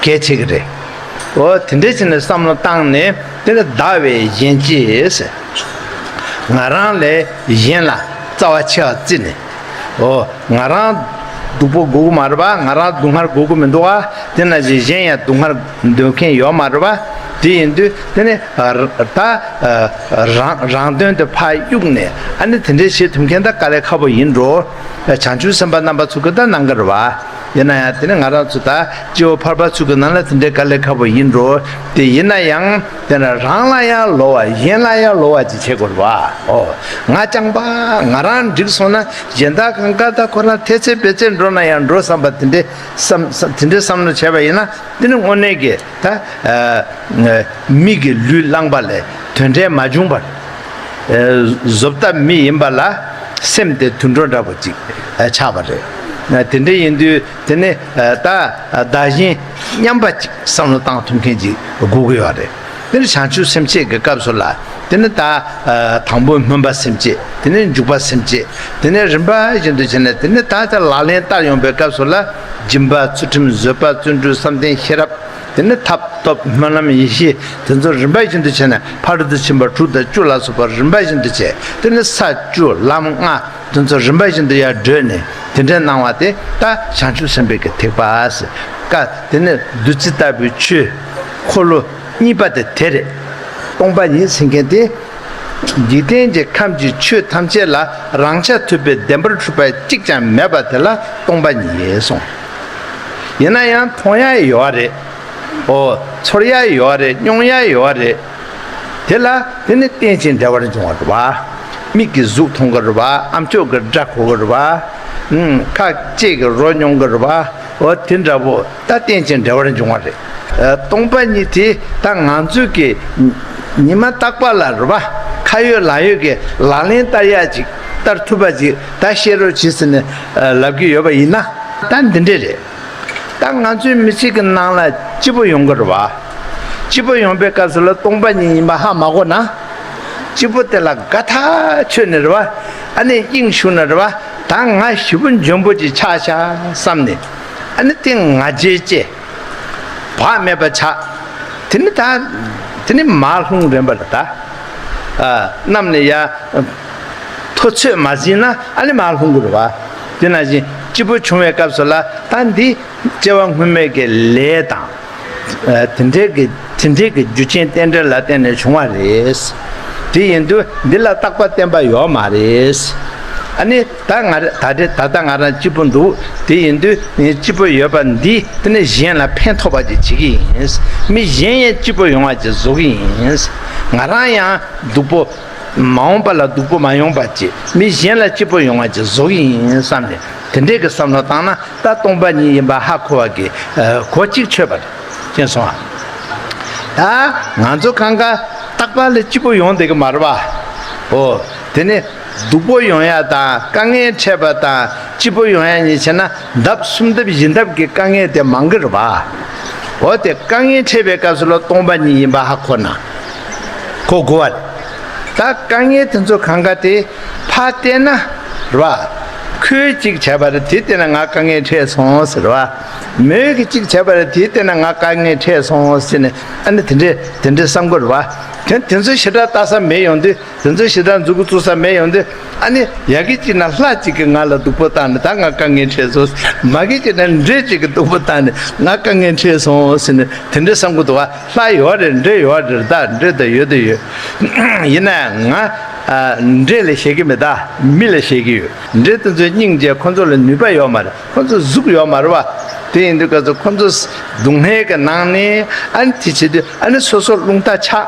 གལ་ཆེ་གི་རེད། འོ་དེ་འདྲས་བྱས་ནས་བསམ་བློ་བཏང་ནས། དེ་ནི་བདག་བས་གཞན་གཅེས་ཟེར། ང་རང་ལས་གཞན་ལ་རྩ་བ་ཆེ་བ་བརྩིས་ནས། འོ་ང་རང་སྡུག་པོ་དགོས་ཀྱི་མ་རེད་པ། ང་རང་སྡུག་བསྔལ་དགོས་ཀྱི་མི་འདུག་པ། དེ་ནང་བཞིན་གཞན་ཡང་སྡུག་བསྔལ་འདོད་མཁན་ཡོད་མ་རེད་པ། དེ་ཡིན་དུས་དེ་ནི་ཨ་ད་ཨ་རང་རང་དོན་དེ་ཕར་གཡུགས་ནས་ཨ་ནི་དེ་འདྲའི་བྱེད་ཐུབ་མཁན་ད་དཀའ་ལས་ཁག་པོ་ཡིན་འགྲོ། བྱང་ཆུབ་སེམས་དཔའ་རྣམ་པ་ཚོ་གི་ད་གནང་གི་རེད་བ། ཡིན་ན་ཡང་དེ་ནི་ང་རང་ཚོ་ད་སྐྱེ་བོ་ཕལ་པ་ཚོ་གི་ནང་ལ་དེ་འདྲའི་དཀའ་ལས་ཁག་པོ་ཡིན་འགྲོ། དེ་ཡིན་ན་ཡང་དེ་ནི་རང་ལ་ཡང་ལོག་པ་གཞན་ལ་ཡང་ལོག་པ་ཅིག་བྱེད་དགོས་རེད་བ། ཨོ། ང་རྐྱང་པ་ང་རང་འགྲིག་སོང་ན་གཞན་དག་གང་ག་ད་ཁོ་རང་ཐེ་ཚེ་བེ་ཚེ་འགྲོ་ན་ཡང་འགྲོ་བསམ་པ་དེ་འདྲའི་བསམ་བསམ་དེ་འདྲའི་བསམ་བློ་བྱས་པ་ཡིན་ན་དེ་ནི་དངོས་གནས་ཀྱི་ད་ཨ་མི་གི་ལུས་བླངས་པ་ལས་དོན་འབྲས་མ་བྱུང་བར་ཨ་བཟོ་ལྟ་མི་ཡིན་པ་ལ་སེམས་དེ་དུད་འགྲོ་འདྲ་པོ་ཅིག་ཨ་ཆགས་པ་རེད། དེ་འདྲ་ཡིན་དུས་དེ་ནི་ཨ་ད་བདག་གཞན་མཉམ་པ་ཅིག་བསམ་བློ་བཏང་ཐུབ་མཁན་ཅིག་དགོས་ཀྱི་ཡོད་རེད། དེ་ནི་བྱང་ཆུབ་སེམས་བསྐྱེད་ཀྱི་སྐབས་སུ་ལ་དེ་ནི་ད་ཨ་དང་པོ་སྨོན་པ་སེམས་བསྐྱེད། དེ་ནི་འཇུག་པ་སེམས་བསྐྱེད། དེ་ནས་རིམ་པ་བཞིན་དུ་བྱས་ནས་དེ་ནས་ད་ལྟ་ལག་ལེན་བསྟར་ཡོང་པའི་སྐབས་སུ་ལ་སྦྱིན་པ་ཚུལ་ཁྲིམས་བཟོད་པ་བརྩོན་འགྲུས་བསམ་གཏན་ཤེས་རབ། དེ་ནས་ཐབས་སྟོབས་སྨོན་ལམ་ཡེ་ཤེས་དེ་ཚོ་རིམ་པ་བཞིན་དུ་བྱས་ནས་ཕ་རོལ་ཏུ་ཕྱིན་པ་དྲུག་དང་བཅུ་ལ་སོགས་པ་རིམ་པ་བཞིན་དུ་བྱས། དེ་ནས་ས་བཅུ་ལམ་ལྔ་དེ་ཚོ་རིམ་པ་བཞིན་དུ་ཡར་བགྲོད་ནས་དེ་འདྲའི་གནང་བ་དེ་ད་བྱང་ཆུབ་སེམས་དཔའི་གི་ཐེག་པ་ཟེར། ཀ་དེ་ནས་བདུད་རྩི་ལྟ་བུའི་ཆོས་འཁོར་ལོ་གཉིས་པ་དེ་དེ་རེད། སྟོང་པ་ཉིད་ཟེར་མཁན་དེ། འཇིག་རྟེན་གྱི་ཁམས་ཀྱི་ཆོས་ཐམས་ཅད་ལ་རང་ཆ་ཐུབ་པའི་བདེན་པར་གྲུབ་པ་གཅིག་ཀྱང་མེད་པ་དེ་ལ་སྟོང་པ་ཉིད་གསུངས། ཡིན་ན་ཡང་མཐོང་ཡ་ཡོད་རེད། ཨོ། ཚོར་ཡ་ཡོད་རེད། མྱོང་ཡ་ཡོད་རེད། དེ་ལ་དེ་ནི་རྟེན་ཅིང་འབྲེལ་བར་འབྱུང་བ་རེད་བ། མིག་གིས་གཟུགས་མཐོང་གི་རེད་བ། ཨ་མཆོག་གིས་སྒྲ་གོ་གི་རེད་བ། ཁ་ལྕེ་གིས་རོ་མྱོང་གི་རེད་བ། འོ་དེ་འདྲ་པོ་ད་རྟེན་ཅིང་འབྲེལ་བར་འབྱུང་བ་རེད། ཨ་སྟོང་པ་ཉིད་དེ་ད་ང་ཚོས་ཀྱི་ཉི་མ་རྟག་པ་ལ་རེད་བ། ཁ་ཡོད་ལག་ཡོད་ཀྱི་ལག་ལེན་བསྟར་ཡ་ཅིག་བསྟར་ཐུབ་པ་ཅིག་ད་ཤེས་རོགས་བྱེད་ཟེར་ནས་ཨ་ལབ་ཀྱི་ཡོད་པ་ཡིན་ན་ད་འདི་འདྲས་རེད། ད་ང་ཚོའི་མི་ཚེ་གི་ནང་ལ་སྐྱིད་པོ་ཡོང་གི་རེད་བ། སྐྱིད་པོ་ཡོང་པའི་སྐབས་སུ་ལ་སྟོང་པ་ཉིད་ཡིན་པ་ཧ་མ་གོ་ན། སྐྱིད་པོ་དེ་ལ་དགའ་ཐག་ཆོད་ནས་རེད་བ། ཨ་ནི་དབྱིངས་ཞུགས་ནས་རེད་བ། ད་ང་ཞེ་པོ་འཇོན་པོ་ཅིག་ཆགས་ཤག་བསམ་ནས། ཨ་ནི་དེ་ང་རྒྱལ་སྐྱེ། བག་མེད་པ་ཆགས། དེ་ནི་ད། དེ་ནི་མར་ལྷུང་རན་པ་རེད་ད། ཨ་གནམ་ནས་ཡར། ཐོ་ཚོད་མ་ཟིན་ན་ཨ་ནི་མར་ལྷུང་གི་རེད་བ། དེ་ནང་བཞིན་སྐྱིད་པོ་བྱུང་བའི་སྐབས་སུ་ལ་ད་འདི་སྐྱེ་བ་སྔོན་མའི་གི་ལས་དང་། ཨ་དེ་འདྲའི་གི་དེ་འདྲའི་གི་རྒྱུ་རྐྱེན་རྟེན་འབྲེལ་ལ་བརྟེན་ནས་བྱུང་བ་རེད། དེ་ཡིན་དུས་འདི་ལ་རྟག་པ་བརྟན་པ་ཡོད་མ་རེད། ཨ་ནི་ད་ང་རེ་ད་རེ་ད་ལྟ་ང་རང་སྐྱིད་པོ་འདུག་དེ་ཡིན་དུས་ངས་སྐྱིད་པོ་ཡོད་པ་འདི་དེ་ནི་གཞན་ལ་ཕན་ཐོགས་པ་ཅིག་བྱེད་ཀྱི་ཡིན། མི་གཞན་ཡང་སྐྱིད་པོ་ཡོང་བ་ཅིག་བཟོ་གི་ཡིན། ང་རང་ཡང་སྡུག་པོ། མ་འོངས་པ་ལ་སྡུག་པོ་མ་ཡོང་བ་ཅིག་མི་གཞན་ལ་སྐྱིད་པོ་ཡོང་བ་ཅིག་བཟོ་གི་ཡིན་བསམ་ནས་དེ་འདྲའི་གི་བསམ་བློ་བཏང་ན་ད་སྟོང་པ་ཉིད་ཡིན་པ་ཧ་གོ་བ་གི་གོ་གཅིག་ཆོད་པ་རེད། ཤེས་སོང་ཨ། ད་ང་ཚོ་གང་ག་རྟག་པར་ལ་སྐྱིད་པོ་ཡོང་བསྡད་གི་མ་རེད་པ། ཨོ། དེ་ནི་སྡུག་པོ་ཡོང་ཡ་དང་དཀའ་ངལ་འཕྲད་པ་དང་སྐྱིད་པོ་ཡོང་ཡ་གཉིས་བྱས་ན་ལྡབ་གསུམ་ལྡབ་བཞི་ལྡབ་ཀྱི་དཀའ་ངལ་དེ་མང་གི་རེད་པ། འོ་དེ་དཀའ་ངལ་འཕྲད་པའི་སྐབས་སུ་ལ་སྟོང་པ་ཉིད་ཡིན་པ་ཧ་གོ་ན། གོ་དགོས་པ་རེད། ད་དཀའ་ངལ་དེ་ཚོ་གང་ག་དེ་ཕར་བལྟས་ན་རེད་བ། ཁོས་གཅིག་བྱས་པ་རེད་དེ་བལྟས་ན་ང་དཀའ་ངལ་འཕྲད་སོང་ཟེར་བ། མོས་ཀྱི་གཅིག་བྱས་པ་རེད་དེ་བལྟས་ན་ང་དཀའ་ངལ་འཕྲད་སོང་ཟེར་ནས་ཨ་ནི་དེ་འདྲས་དེ་འདྲས་བསམ་དགོས་རེད་བ། དེ་དེ་ཚོ་ཞེ་དྲག་ལྟ་ས་མེད་ཡོང་དུས་དེ་ཚོ་ཞེ་དྲག་མཛུབ་གུ་བཙུགས་ས་མེད་ཡོང་དུས་ཨ་ནི་ཡ་གི་གཅིག་ན་ལྷ་གཅིག་གིས་ང་ལ་སྡུག་པོ་བཏང་ནས་ད་ང་དཀའ་ངལ་འཕྲད་སོང་། མ་གི་གཅིག་ན་འདྲེ་གཅིག་གིས་སྡུག་པོ་བཏང་ནས་ང་དཀའ་ངལ་འཕྲད་སོང་ཟེར་ནས་དེ་འདྲས་བསམ་གི་འདུག་བ། ལྷ་ཡོད་རེད་འདྲེ་ཡོད་རེད་ད་འདྲེ་ད་ཡོད་ད་ཡོད། ཡིན་ན་ང་ཨ་འདྲེ་ལ་ཞེད་ཀྱི་མེད་ད་མི་ལ་ཞེད་ཀྱི་ཡོད། འདྲེ་དེ་ཚོ་སྙིང་རྗེ་ཁོ་ཚོ་ལ་ནུས་པ་ཡོད་མ་རེད། ཁོ་ཚོ་གཟུགས་ཡོད་མ་རེད་བ། དེ་ཡིན་དུས་སྐབས་སུ་ཁོ་ཚོ་སྡུག་བསྔལ་གྱི་ནང་ནས་ཨ་ནི་དེ་བྱེད་དུས་ཨ་ནི་སོ་སོ་རླུང་རྟ་ཆགས།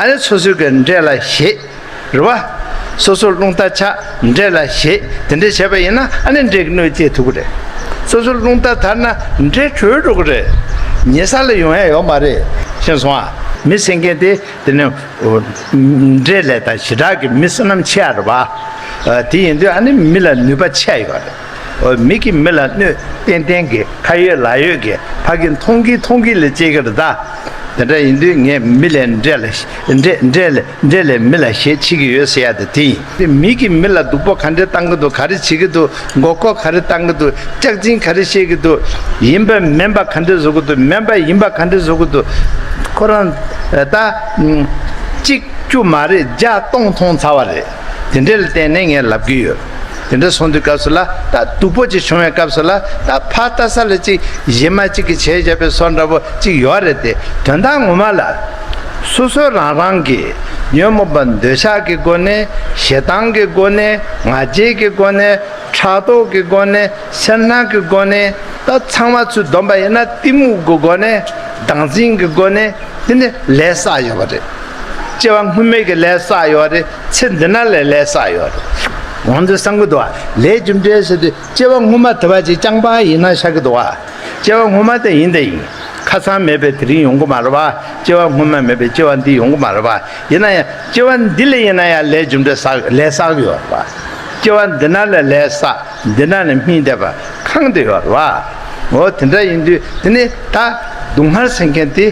ཨ་ནི་སོ་སོའི་གི་འདྲེ་ལ་ཞེད། རེད་བ། སོ་སོ་རླུང་རྟ་ཆགས་འདྲེ་ལ་ཞེད་དེ་འདྲས་བྱས་པ་ཡིན་ན་ཨ་ནི་འདྲེ་གི་གནོད་སྐྱེལ་ཐུབ་ཀྱི་རེད། སོ་སོ་རླུང་རྟ་དར་ན་འདྲེ་བྲོས་འགྲོ་གི་རེད། ཉེ་ས་ལ་ཡོང་ཡ་ཡོད་མ་རེད། ཤེས་སོང་ཨ། མི་སེམས་ཅན་དེ་དེ་ནི་འདྲེ་ལས་ད་ཞེ་དྲག་གི་མི་བསོད་ནམས་ཆེ་ཡ་རེད་བ། དེ་ཡིན་དུས་ཨ་ནི་མི་ལ་ནུས་པ་ཆེ་ཡ་ཡོད་རེད། མི་གིས་མི་ལ་གནོད་ཏན་ཏན་གྱི་ཁ་ཡོད་ལག་ཡོད་ཀྱི་ཕ་གི་མཐོང་གི་མཐོང་གི་ལས་བྱེད་ཀྱི་རེད་ད། དེ་འདྲ་ཡིན་དུས་ངས་མི་ལས་འདྲེ་ལ་འདྲེ་འདྲེ་ལས་འདྲེ་ལས་མི་ལ་ཞེད་ཆེ་གི་ཡོད་ཟེར་ཡ་དེ་དེ་ཡིན། དེ་མི་གིས་མི་ལ་སྡུག་པོ་ག་འདྲས་བཏང་གི་འདུག་ག་རེ་བྱེད་ཀྱི་འདུག་མགོ་སྐོར་ག་རེ་བཏང་གི་འདུག་སྐྱག་རྫུན་ག་རེ་བཤད་ཀྱི་འདུག་ཡིན་པ་མིན་པ་ག་འདྲས་བཟོ་གི་འདུག་མིན་པ་ཡིན་པ་ག་འདྲས་བཟོ་གི་འདུག་ཁོ་རང་ད་གཅིག་བཅུ་མ་རེད་བརྒྱ་སྟོང་མཐོང་ཚར་བ་རེད། དེ་འདྲས་ལ་བརྟེན་ནས་ངས་ལབ་ཀྱི་ཡོད། དེ་འདྲ་སོང་དུས་སྐབས་སུ་ལ་ད་སྡུག་པོ་ཅིག་བྱུང་བའི་སྐབས་སུ་ལ་ད་ཕར་ལྟ་ས་ལ་ཅིག་གཞན་མ་ཅིག་གིས་བྱས་བཞག་པའི་བཟོ་འདྲ་པོ་ཅིག་ཡོད་རེད་དེ། དོན་དག་ངོ་མ་ལ་སོ་སོ་རང་རང་གིས་ཉོན་མོངས་པ་འདོད་ཆགས་ཀྱི་སྒོ་ནས། ཞེ་སྡང་གི་སྒོ་ནས། ང་རྒྱལ་གྱི་སྒོ་ནས། ཕྲག་དོག་གི་སྒོ་ནས། སེར་སྣ་གི་སྒོ་ནས། ད་ཚང་མ་ཚུར་བསྡོམས་པ་ཡིན་ན་གཏི་མུག་གི་སྒོ་ནས། བདག་འཛིན་གྱི་སྒོ་ནས། དེ་ནས་ལས་བསགས་ཡོད་པ་རེད། སྐྱེ་བ་སྔོན་མའི་གི་ལས་བསགས་ཡོད་རེད། ཚེ་འདི་ན་ལས་ལས་བསགས་ཡོད་རེད། ང་ཚོས་བསམ་གྱི་འདུག་བ། ལས་རྒྱུ་འབྲས་ཟེར་དུས་སྐྱེ་བ་སྔོན་མ་དེ་བ་ཅིག་རྐྱང་པ་ཡིན་ན་ཤར་གྱི་འདུག་བ། སྐྱེ་བ་སྔོན་མ་དེ་ཡིན་དེ་ཡིན། ཁ་སང་མེད་པའི་དེ་རིང་ཡོང་གི་མ་རེད་བ། སྐྱེ་བ་སྔོན་མ་མེད་པའི་སྐྱེ་བ་འདི་ཡོང་གི་མ་རེད་བ། ཡིན་ན་ཡང་སྐྱེ་བ་འདི་ལ་ཡིན་ན་ཡང་ལས་རྒྱུ་འབྲས་བསགས་ལས་བསགས་ཀྱི་ཡོད་རེད་བ། སྐྱེ་བ་འདི་ན་ལས་ལས་བསགས། འདི་ན་ནི་སྨིན་བསྡད་པ་གང་དུ་ཡོད་རེད་བ། འོ་དེ་འདྲ་ཡིན་དུས་དེ་ནི་ད་སྡུག་བསྔལ་ཟེར་མཁན་དེ་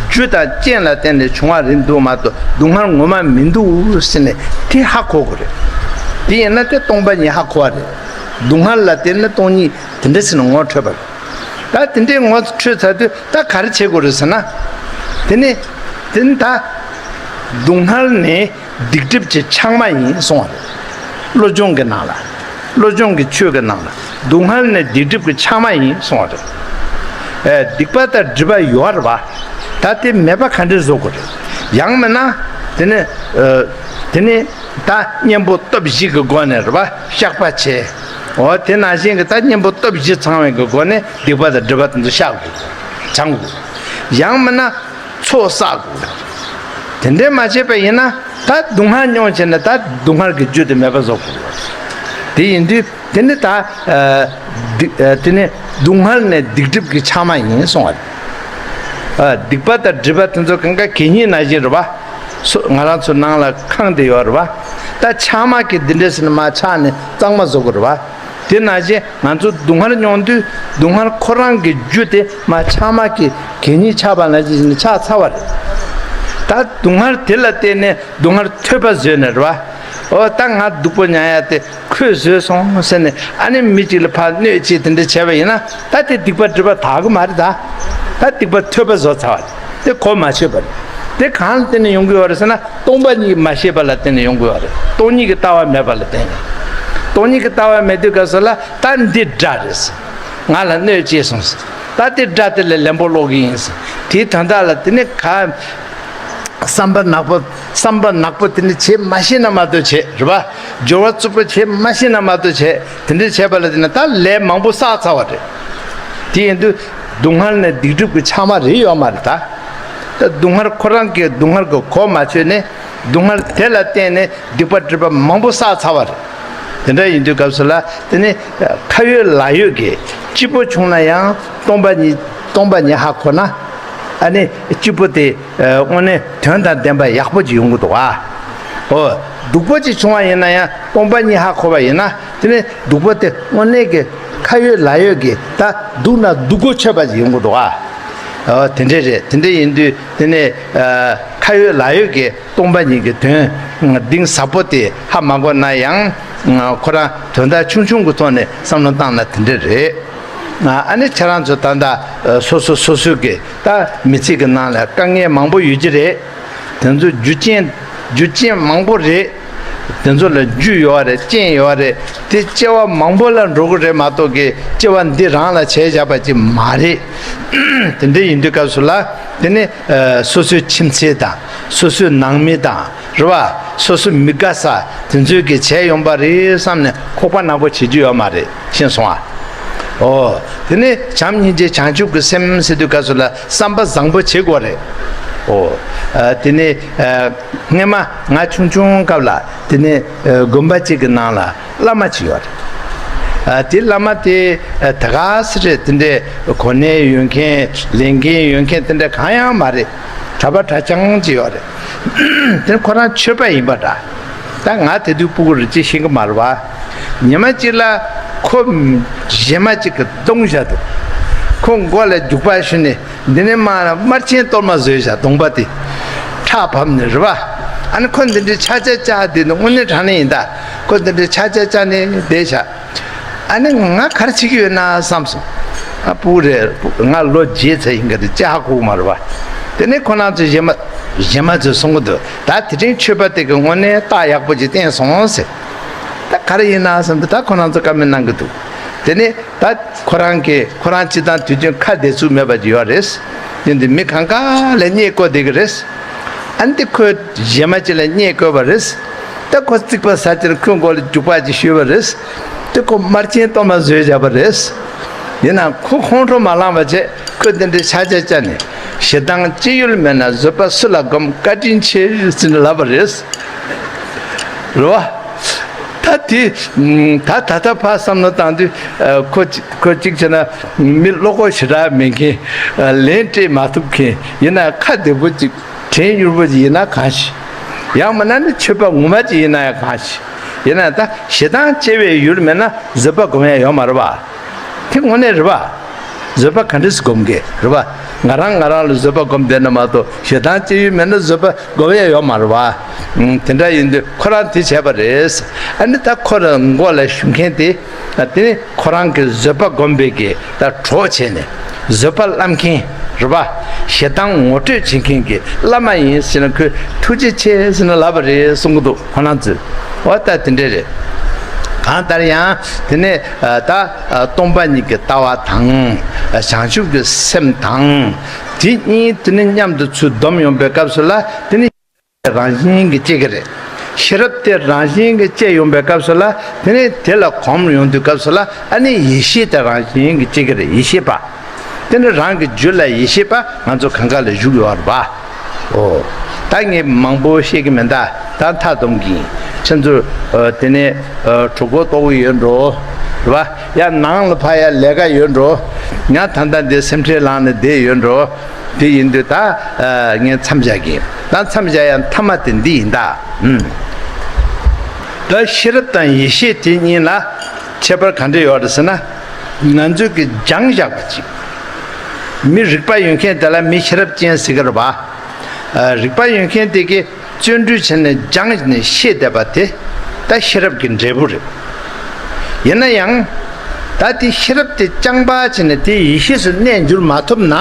རྒྱུ་དང་རྐྱེན་ལ་བརྟེན་ནས་བྱུང་བ་རེད་འདུག་མ་གཏོགས་སྡུག་བསྔལ་ངོ་མ་མི་འདུག་ཟེར་ནས་དེ་ཧ་གོ་དགོས་རེད། དེ་ཡིན་ན་དེ་སྟོང་པ་ཉིད་ཧ་གོ་བ་རེད། སྡུག་བསྔལ་ལ་བརྟེན་ནས་སྟོང་ཉིད་དེ་འདྲ་ཟེར་ནས་ངོ་འཕྲོད་པ་རེད། ད་དེ་འདྲའི་ངོ་འཕྲོད་ཚར་དུས་ད་ག་རེ་བྱེད་དགོས་རེད་ཟེར་ན། དེ་ནི་དེ་ནི་ད་སྡུག་བསྔལ་ནི་སྡིག་སྒྲིབ་ཀྱི་ཆགས་མ་ཡིན་གསུང་བ་རེད། བློ་སྦྱོང་གི་ནང་ལ། བློ་སྦྱོང་གི་ཆོས་ཀྱི་ནང་ལ་སྡུག་བསྔལ་ནི་སྡིག་སྒྲིབ་ཀྱི་ཆགས་མ་ཡིན་གསུང་བ་རེད། ཨེ། སྡིག་པ་དང་སྒྲིབ་པ་ཡོད་རེད་བ། ད་དེ་མེད་པ་ག་འདྲས་བཟོ་དགོས་རེད། ཡང་མིན་ན་དེ་ནི་ཨ། དེ་ནི་ད་གཉེན་པོ་སྟོབས་བཞི་གི་སྒོ་ནས་རེད་བ། བཤགས་པ་བྱས། འོ་དེ་ནང་བཞིན་གྱི་ད་གཉེན་པོ་སྟོབས་བཞི་ཚང་བའི་གི་སྒོ་ནས་སྡིག་པ་དང་སྒྲིབ་པ་དེ་ཚོ་བཤགས་དགོས། བྱང་དགོས། ཡང་མིན་ན། ཚོགས་བསགས་དགོས། དེ་འདྲས་མ་བྱས་པ་ཡིན་ན་ད་སྡུག་བསྔལ་མྱོང་བྱས་ན་ད་སྡུག་བསྔལ་གྱི་རྒྱུ་དེ་མེད་པ་བཟོ་དགོས། དེ་ཡིན་དུས་དེ་ནི་ད་ཨ། སྡིག་ཨ། དེ་ནི་སྡུག་བསྔལ་ནི་སྡིག་སྒྲིབ་ཀྱི་ཆགས་མ་ཡིན་གསུང་བ་རེད། ཨ། སྡིག་པ་དང་སྒྲིབ་པ་དེ་ཚོ་གང་ག་གད་སྙིགས་ནང་བཞིན་རེད་བ། སོ། ང་རང་ཚོ་ནང་ལ་ཁེངས་ཏེ་ཡོད་རེད་བ། ད་ཆགས་མ་གི་འདི་འདྲས་ཟེར་ནས་མར་ཆགས་ནས་གཙང་མ་བཟོ་དགོས་རེད་བ། དེ་ནང་བཞིན་ང་ཚོ་སྡུག་བསྔལ་མྱོང་དུས་སྡུག་བསྔལ་ཁོ་རང་གི་རྒྱུ་དེ་མར་ཆགས་མ་གི་གད་སྙིགས་ཆགས་པ་ནང་བཞིན་ཆགས་ཚར་བ་རེད། ད་སྡུག་བསྔལ་དེ་ལ་བརྟེན་ནས་སྡུག་བསྔལ་ཐོས་པ་བཟོས་ནས་རེད་བ། འོ་ད་ང་སྡུག་པོ་མྱོང་ཡ་དེ་ཁོས་བཟོས་སོང་ཟེར་ནས་ཨ་ནི་མི་གཅིག་ལ་ཕར་གནོད་བྱེད་དེ་འདྲ་བྱས་པ་ཡིན་ན་ད་དེ་སྡིག་པ་སྒྲིབ་པ་དག་གི་མ་རེད་ད། ད་སྡིག་པ་ཐོས་པ་བཟོས་ཚར་བ་རེད། དེ་གོ་མ་ཆོད་པ་རེད། དེ་གང་ལ་བརྟེན་ནས་ཡོང་གི་ཡོད་རེད་ཟེར་ན་སྟོང་པ་ཉིད་མ་ཤེས་པ་ལ་བརྟེན་ནས་ཡོང་གི་ཡོད་རེད། སྟོང་ཉིད་ཀྱི་ལྟ་བ་མེད་པ་ལ་བརྟེན་ནས། སྟོང་ཉིད་ཀྱི་ལྟ་བ་མེད་དུས་སྐབས་སུ་ལ་ད་འདི་དགྲ་རེད་ཟེར། ང་ལ་གནོད་བྱས་སོང་ཟེར། ད་དེ་དགྲ་དེ་ལ་ལན་པོ་སློག་གི་ཡིན་ཟེར། དེའི་དོན་དག་ལ་དེ་ནི་ག་བསམ་པ་ནག་པོ། བསམ་པ་ནག་པོ་དེ་འདྲ་བྱེད་མ་ཤེས་ན་མ་གཏོགས་བྱེད་རེད་པ། སྦྱོར་བ་རྩུབ་པོ་བྱེད་མ་ཤེས་ན་མ་གཏོགས་བྱེད། དེ་འདྲ་བྱས་པ་ལ་དེ་ནི་ད་ལས་མང་པོ་བསགས་ཚར་བ་རེད། དེ་ཡིན་དུས་སྡུག་བསྔལ་ནི་སྡིག་སྒྲིབ་ཀྱི་ཆགས་མ་རེད་ཡོད་མ་རེད་ད། ད་སྡུག་བསྔལ་ཁོ་རང་གིས་སྡུག་བསྔལ་གྱི་གོ་མ་ཆོད་ནས་སྡུག་བསྔལ་དེ་ལ་བརྟེན་ནས་སྡིག་པ་སྒྲིབ་པ་མང་པོ་བསགས་ཚར་བ་རེད། དེ་འདྲ་ཡིན་དུས་སྐབས་སུ་ལ་དེ་ནི་ཁ་ཡོད་ལག་ཡོད་ཀྱི་སྐྱིད་པོ་བྱུང་ན་ཡང་སྟོང་པ་ཉིད་སྟོང་པ་ཉིད་ཧ་གོ་ན་ཨ་ནི་སྐྱིད་པོ་དེ། ཨ། དངོས་གནས་དོན་དང་ལྡན་པ་ཡག་པོ་ཅིག་ཡོང་གི་འདུག་ཨ། འོ། སྡུག་པོ་ཅིག་བྱུང་བ་ཡིན་ན་ཡང་སྟོང་པ་ཉིད་ཧ་གོ་བ་ཡིན་ན་དེ་ནི་སྡུག་པོ་དེ་དངོས་གནས་ཀྱི་ཁ་ཡོད་ལག་ཡོད་ཀྱི་ད་སྡུག་ན་སྡུག་གོ་ཆོད་པ་ཅིག་ཡོང་གི་འདུག་ཨ། འོ། དེ་འདྲས་རེད། དེ་འདྲས་ཡིན་དུས་དེ་ནི། ཨ། ཁ་ཡོད་ལག་ཡོད་ཀྱི་སྟོང་པ་ཉིད་ཀྱི་དོན་གཏིང་ཟབ་པོ་དེ་ཧ་མ་གོ་ན་ཡང་ཁོ་རང་དོན་དག་ཆུང་ཆུང་གི་ཐོག་ནས་བསམ་བློ་བཏང་ན་དེ་འདྲས་རེད། ཨ་ནི་ཁྱེད་རང་ཚོ་ད་ལྟ་སོ་སོ་སོ་སོའི་གི་ད་མི་ཚེ་གི་ནང་ལ་དཀའ་ངལ་མང་པོ་ཡོད་ཀྱི་རེད། དེ་ཚོ་རྒྱུ་རྐྱེན་རྒྱུ་རྐྱེན་མང་པོ་རེད། དེ་ཚོ་ལ་རྒྱུ་ཡོད་རེད། རྐྱེན་ཡོད་རེད། དེ་སྐྱེ་བ་མང་པོ་ལ་འགྲོ་གི་རེད་མ་གཏོགས་གི་སྐྱེ་བ་འདི་རང་ལ་བྱས་བཞག་པ་ཅིག་མ་རེད། དེ་འདྲ་ཡིན་དུས་སྐབས་སུ་ལ་དེ་ནི་སོ་སོའི་ཁྱིམ་མཚེས་དང་སོ་སོའི་ནང་མི་དང་རེད་བ། སོ་སོ་མི་དགའ་ས་དེ་ཚོས་གི་བྱས་ཡོང་པ་རེད་བསམ་ནས་ཁོག་པ་ནག་པོ་བྱེད་རྒྱུ་ཡོད་མ་རེད། ཤེས་སོང་ཨ། ཨོ། དེ་ནས་བྱམས་སྙིང་རྗེ་བྱང་ཆུབ་ཀྱི་སེམས་ཟེར་དུས་སྐབས་སུ་ལ་བསམ་པ་བཟང་པོ་བྱེད་དགོས་རེད། ཨོ། ཨ། དེ་ནས་ཨ། སྔན་མ་ང་ཆུང་ཆུང་སྐབས་ལ་དེ་ནས་ཨ། དགོན་པ་གཅིག་གི་ནང་ལ་བླ་མ་གཅིག་ཡོད་རེད། ཨ། དེ་བླ་མ་དེ་ཨ། ད་ག་སེ་རེད། དེ་འདྲའི་གོ་གནས་ཡོད་མཁན་ལས་འགན་ཡོད་མཁན་དེ་འདྲ་གང་ཡང་མ་རེད། གྲྭ་པ་གྲྭ་རྐྱང་གཅིག་ཡོད་རེད། དེ་ཁོ་རང་ཆོས་པ་ཡིན་པ་འདྲ། ད་ང་དེ་དུས་སྤུ་གུ་རེད། ཅི་ཤེས་ཀྱི་མ་རེད་བ། ཉི་མ་གཅིག་ལ་ཁོ་གཞས་མ་གཅིག་གིས་བརྡུངས་བཞག་འདུག་ཁོ་མགོ་ལ་རྒྱུག་པ་གཞུས་ནས་འདི་ནས་མར་དམར་ཆེན་གཏོར་མ་བཟོས་བཞག་གདོང་པ་དེ་ཁྲག་བབས་ནས་རེད་བ། ཨ་ནི་ཁོ་འདི་འདྲའི་ཆ་ཆ་ཅག་དེ་ནི་དངོས་གནས་དྲང་གནས་ཡིན་ད། ཁོ་འདི་འདྲའི་ཆ་ཆ་ཅག་ནས་བསྡད་བཞག་ཨ་ནི་ང་ག་རེ་བྱེད་ཀྱི་ཡོད་ན་བསམ་སོང་། ཨ། སྤུ་གུ་རེད། ང་ལོ་བརྒྱད་ཙམ་ཡིན་གྱི་རེད། ཅི་ཧ་གོ་གི་མ་རེད་བ། དེ་ནས་ཁོ་རང་ཚོ་གཞས་མ་གཞས་མ་ཚོས་གསུང་གི་འདུག་ད་དེ་རིང་ཆོས་པ་དེ་གི་དངོས་གནས་རྟགས་ཡག་པོ་ཅིག་བསྟན་སོང་ཟེར། ད་ ག་རེ་ཡིན་ན་བསམ་དུས་ད་ཁོ་རང་ཚོ་བཀའ་མོལ་གནང་གི་འདུག་དེ་ནས་ད་ཁོ་རང་གིས་ཁོ་རང་སྤྱི་བཏང་དུས་རྒྱུན་ཁ་བདེ་ཚུགས་མེད་པ་ཅིག་ཡོད་རེད། ཡིན་དུས་མི་གང་ག་ལ་བརྙས་བཀོད་བསྡད་ཀྱི་རེད། ཨ་ནི་ཁོས་གཞན་མ་ཅིག་ལ་བརྙས་བཀོད་པ་རེད། ད་ཁོ་རྩིག་པ་ཟ་ཅིག་ཁོའི་མགོ་ལ་རྒྱུག་པ་ཅིག་གཞུས་པ་རེད། དེ་ཁོ་དམར་རྐྱེན་གཏོར་མ་བཟོས་བཞག་པ་རེད། ཡིན་ནའང་ཁོ་ཁོང་ཁྲོ་མ་ལངས་པ་བྱས། ཁོས་འདི་འདྲའི་ཕྱག་རྒྱ་བཅར་ནས། ཞེ་སྡང་སྐྱེ་ཡུལ་མེད་ན། བཟོད་པ་སུ་ལ་སྒོམ། བཀའ་དྲིན་ཆེ་ཟེར་ནས་ལབ་པ་རེད། རེད་བ། ད་དེ་ད་ད་ལྟ་ཕར་བསམ་བློ་བཏང་དུས། ཨ། ཁོ་ཅིག་ཁོ་གཅིག་བྱས་ན་མི་བློ་ཁོག་ཞེ་དྲག་མེད་མཁན། ཨ། ལན་སྤྲད་མ་ཐུབ་མཁན། ཡིན་ན་ཁ་བདེ་པོ་ཅིག་དྲན་མྱུར་པོ་ཅིག་ཡིན་ན་གང་ཞིག་ཡང་མིན་ན་ནི་ཆོས་པ་ངོ་མ་ཅིག་ཡིན་ན་ཡང་གང་ཞིག་ཡིན་ན་ད་ཞེ་སྡང་སྐྱེ་བའི་ཡུལ་མེད་ན་བཟོད་པ་སྒོམ་ཡ་ཡོད་མ་རེད་བ། དེ་དངོས་གནས་རེད་བ། བཟོད་པ་ག་འདྲས་སེ་སྒོམ་གི་རེད་བ། ང་རང་ང་རང་ལ་བཟོད་པ་སྒོམ་བསྡད་ན་མ་གཏོགས་ཞེ་སྡང་སྐྱེ་ཡུལ་མེད་ན་བཟོད་པ་སྒོམ་ཡ་ཡོད་མ་རེད་བ། ཨང་། དེ་འདྲ་ཡིན་དུས་ཁོ་རང་དེ་བྱས་པ་རེད། ཨ་ནི་ད་ཁོ་རང་མགོ་ལ་གཞུ་མཁན་དེ། ཨ། དེ་ནི་ཁོ་རང་གི་བཟོད་པ་སྒོམ་པའི་གི་ད་གྲོགས་བྱས་ནས་བཟོད་པ་བསླབ་མཁན་རེད་བ། ཞེ་སྡང་ངོ་སྤྲོད་བྱེད་མཁན་གྱི་བླ་མ་ཡིན་ཟེར་ན། ཁོས་ཐུགས་རྗེ་ཆེ་ཟེར་ནས་ལབ་པ་རེད་གསུང་གི་འདུག་ཁོ་རང་ཚོས། འོ་ད་དེ་འདྲས་རེད། གང་ལྟར་ཡང་དེ་ནས། ཨ། ད། ཨ། སྟོང་པ་ཉིད་ཀྱི་ལྟ་བ་དང་། ཨ། བྱང་ཆུབ་ཀྱི་སེམས་དང་། དེ་གཉིས་དེ་ནི་མཉམ་དུ་ཚུར་བསྡོམས་ཡོང་པའི་སྐབས་སུ་ལ། དེ་ནི་རང་བཞིན་གྱིས་སྐྱེ་གི་རེད། ཤེས་རབ་དེ་རང་བཞིན་གྱིས་སྐྱེ་ཡོང་པའི་སྐབས་སུ་ལ། དེ་ནི་དེ་ལ་གོམས་ཡོང་དུས་སྐབས་སུ་ལ། ཨ་ནི་ཡེ་ཤེས་དེ་རང་བཞིན་གྱིས་སྐྱེ་གི་རེད། ཡེ་ཤེས་པ། དེ་ནི་རང་གི་རྒྱུད་ལ་ཡེ་ཤེས་པ་ང་ཚོ་གང་ག་ལ་བཞུགས་ཡོད་རེད་པ། འོ། ད་ངས་མང་པོ་བཤད་ཀྱི་མིན། ད་ད་མཐའ་སྡོམ་གྱིན། ཁྱེད་ཚོ། ཨ། དེ་ནས། ཨ། གྲོད་ཁོག་ལྟོགས་ཀྱི་ཡོད་འགྲོ། རེད་པ། ཡང་ནང་ལ་ཕར་ཡ་ལས་ཀ་ཡོད་འགྲོ། ང་ད་ལྟ་འདི་སེམས་ཁྲལ་ལངས་ནས་བསྡད་ཡོད་འགྲོ། དེ་ཡིན་དུས་ད། ཨ། ངས་མཚམས་བཞག་གི། ད་མཚམས་བཞག་ཡ་མཐའ་མ་དེ་འདི་ཡིན་ད། ཨུམ། ད་ཤེས་རབ་དང་ཡེ་ཤེས་དེ་གཉིས་ལ་ཁྱད་པར་ག་འདྲ་ཡོད་རེད་ཟེར་ན། ང་ཚོས་ཀྱི་སྦྱངས་བཞག་པ་ཅིག་མི་རིག་པ་ཡོད་མཁན་དེ་ལ་མི་ཤེས་རབ་ཅན་ཟེར་གི་རེད་པ། ཨ། རིག་པ་ཡོད་མཁན་དེ་གིས་བརྩོན་འགྲུས་བྱས་ནས་སྦྱངས་ནས་ཤེས་བསྡད་པ་དེ་ད་ཤེས་རབ་ཀྱི་འབྲས་བུ་རེད། ཡིན་ན་ཡང་། ད་དེ་ཤེས་རབ་དེ་རྐྱང་པ་བྱས་ནས་དེ་ཡེ་ཤེས་སུ་གནས་འགྱུར་མ་ཐུབ་ན།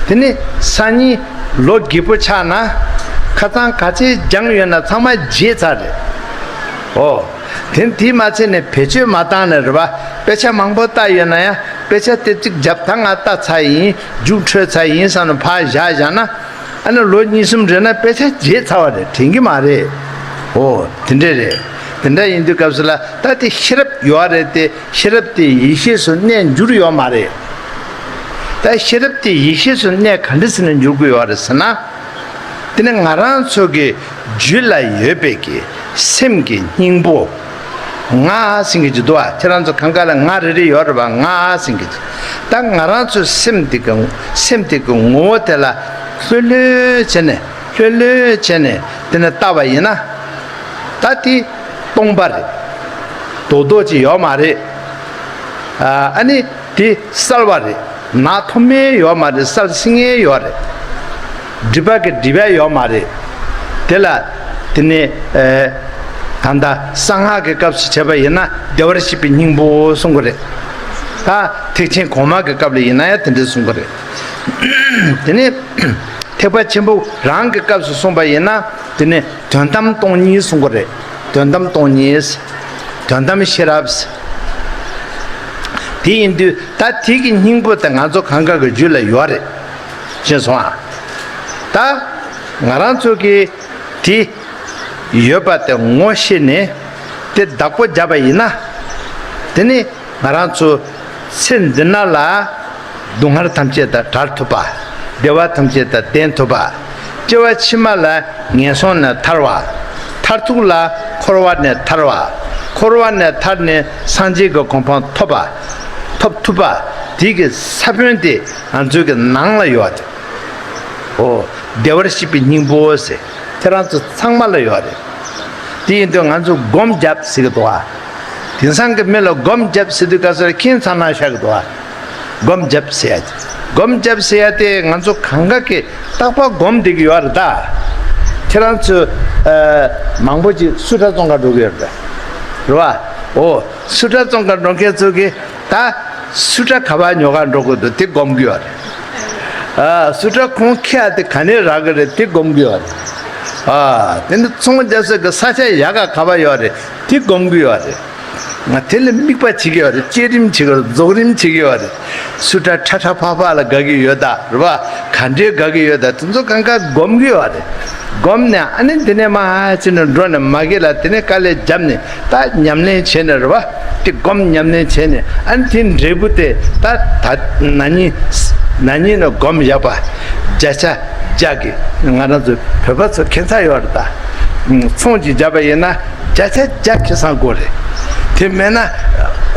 དེ་ནི་སང་ཉིན་ལོ་རྒས་པོ་ཆགས་ན། ཁ་སང་ག་ཚད་སྦྱངས་ཡོད་ན་ཚང་མ་བརྗེད་ཚར་རེད། འོ། དེ་དེས་མ་ཚད་ནས་བེད་སྤྱོད་མ་བཏང་ནས་རེད་པ། དཔེ་ཆ་མང་པོ་ལྟ་ཡོད་ན་ཡང་། དཔེ་ཆ་དེ་གཅིག་རྒྱབ། ད་ང་ལྟ་ཚར་ཡིན། རྒྱུགས་འཕྲོད་ཚར་ཡིན་བསམ་ནས་ཕར་བཞག་བཞག་ན། ཨ་ནི་ལོ་གཉིས་གསུམ་རེད་ན་དཔེ་ཆ་བརྗེད་ཚར་བ་རེད། དྲན་གྱི་མ་རེད། འོ། དེ་འདྲས་རེད། དེ་འདྲ་ཡིན་དུས་སྐབས་སུ་ལ་ད་དེ་ཤེས་རབ་ཡོད་རེད་དེ། ཤེས་རབ་དེ་ཡེ་ཤེས་སུ་གནས་འགྱུར་ཡོད་མ་རེད། ད་ཤེས་རབ་དེ་ཡེ་ཤེས་སུ་གནས་ག་འདྲ་ཟེར་ནས་འགྱུར་དགོས་ཡོད་རེད་ཟེར་ན། དེ་ནི་ང་རང་ཚོ་གི་རྒྱུད་ལ་ཡོད་པའི་གི་སེམས་ཀྱི་སྙིང་པོ། ང་ཟེར་གྱི་ཅིག་འདུག་པ། ཁྱེད་རང་ཚོ་གང་ག་ལ་ང་རེ་རེ་ཡོད་རེད་པ། ང་ཟེར་གྱི་ཅིག་ད་ང་རང་ཚོའི་སེམས་དེ་གི། སེམས་དེ་གི་ངོ་བོ་དེ་ལ་ལྷོད་ལྷོད་བྱས་ནས། ལྷོད་ལྷོད་བྱས་ནས་དེ་ནས་བལྟ་བ་ཡིན་ན། ད་དེ་སྟོང་པ་རེད། རྡོག་རྡོག་ཅིག་ཡོད་མ་རེད། ཨ། ཨ་ནི་དེ་གསལ་བ་རེད། ནག་ཐོམ་མེ་ཡོད་མ་རེད། གསལ་སིང་ངེ་ཡོད་རེད། སྒྲིབ་པ་གི་སྒྲིབ་པ་ཡོད་མ་རེད། དེ་ལ་དེ་ནས། ཨེ། ད་ལྟ་གསང་སྔགས་ཀྱི་སྐབས་སུ་བྱས་པ་ཡིན་ན་བདེ་བར་གཤེགས་པའི་སྙིང་པོ་གསུང་གི་རེད། ད་ཐེག་ཆེན་གོང་མ་གི་སྐབས་ལ་ཡིན་ན་ཡང་དེ་འདྲ་གསུང་གི་རེད། དེ་ནས་ཐེག་པ་ཆེན་པོ་རང་གི་སྐབས་སུ་གསུངས་པ་ཡིན་ན། དེ་ནས་དོན་དམ་སྟོང་ཉིད་གསུང་གི་རེད། དོན་དམ་སྟོང་ཉིད། དོན་དམ་ཤེས་རབ། དེ་ཡིན་དུས་ད་དེ་གི་སྙིང་པོ་དེ་ང་ཚོ་གང་ག་གི་རྒྱུད་ལ་ཡོད་རེད། ཤེས་སོང་ཨ། ད་ང་རང་ཚོ་གིས་དེ་ཡོད་པ་དེ་ངོ་ཤེས་ནས་དེ་བདག་པོ་བརྒྱབ་པ་ཡིན་ན། དེ་ནི་ང་རང་ཚོ་ཚེ་འདི་ནང་ལ་སྡུག་བསྔལ་ཐམས་ཅད་དང་བྲལ་ཐུབ་པ། བདེ་བ་ཐམས་ཅད་དང་ལྡན་ཐུབ་པ། སྐྱེ་བ་ཕྱི་མ་ལ་ངན་སོང་ནས་ཐར་བ། མཐར་ཐུག་ལ་འཁོར་བ་ནས་ཐར་བ། འཁོར་བ་ནས་ཐར་ནས་སངས་རྒྱས་ཀྱི་གོ་འཕང་ཐོབ་པ། ཐོབ་ཐུབ་པ། དེ་གི་ས་བོན་དེ་ང་ཚོའི་གི་ནང་ལ་ཡོད་དེ། འོ། བདེ་བར་གཤེགས་པའི་སྙིང་པོ་ཟེར། ཁྱེད་རང་ཚོ་ཚང་མ་ལ་ཡོད་རེད། དེ་ཡིན་དུས་ང་ཚོ་སྒོམ་བརྒྱབ་ཟེར་གི་འདུག་ཨ། དེང་སང་གི་མི་ལ་སྒོམ་བརྒྱབ་ཟེར་དུས་སྐབས་སུ་ཁྱིམ་ཚང་ནང་བཞག་གི་འདུག་ཨ། སྒོམ་བརྒྱབ་ཟེར་ཡ་དེ། སྒོམ་བརྒྱབ་ཟེར་ཡ་དེ་ང་ཚོ་གང་ག་གིས་རྟག་པར་སྒོམ་བསྡད་ཀྱི་ཡོད་རེད་ད། ཁྱེད་རང་ཚོ། ཨ། མང་པོ་ཅིག་སུ་ཊ་བཙོང་ག་འགྲོ་གི་ཡོད་རེད། རེད་བ། འོ། སུ་ཊ་བཙོང་ག་འགྲོ་མཁན་ཚོ་གིས་ད་སུ་ཊ་ག་པར་ཉོ་ག་འགྲོ་གི་འདུག་དེ་སྒོམ་གི་ཡོད་རེད། ཨ། སུ་ཊ་ཁོང་ཁྱེར་ཡ་དེ་ག་ནས་རག་གི་རེད་དེ་སྒོམ་གི་ཡོད་རེད། ཨ། དེ་ནི་ཚོང་རྒྱག་ས་གི་ས་ཆ་ཡག་ག་ག་པར་ཡོད་རེད། དེ་སྒོམ་གི་ཡོད་རེད། ང་དེ་ལ་དམིགས་པ་བྱེད་ཀྱི་ཡོད་རེད། བསྐྱེད་རིམ་བྱེད་ཀྱི་ཡོད་རེད། རྫོགས་རིམ་བྱེད་ཀྱི་ཡོད་རེད། སུ་ཏྲ་ཁྲ་ཁྲ་ཕག་ཕག་ལ་དགའ་གི་ཡོད་ད། རེད་བ། ག་འདྲའི་དགའ་གི་ཡོད་ད། དེ་ཚོ་གང་ག་སྒོམ་གི་ཡོད་རེད། སྒོམ་ནས་ཨ་ནི་དེ་ནས་མར་ཕྱིན་ནས་འགྲོ་ནས་མ་གི་ལ་དེ་ནས་དཀའ་ལས་བརྒྱབ་ནས་ད་ཉམས་ལེན་བྱས་ནས། རེད་བ། དེ་སྒོམ་ཉམས་ལེན་བྱས་ནས་ཨ་ནི་དེ་འབྲས་བུ་དེ་ད་ད་ན་ནིང་ན་ནིང་ནས་སྒོམ་བཞག་པ། བརྒྱ་ཆ་བརྒྱ་གི་ང་རང་ཚོ་བོད་པ་ཚོ་ཁྱད་མཚར་ཡོད་རེད་ད། ཚོང་ཅིག་བརྒྱབ་པ་ཡིན་ན་བརྒྱ་ཆ་བརྒྱ་ཁེ་བཟང་དགོས་རེད། དེ་མེད་ན་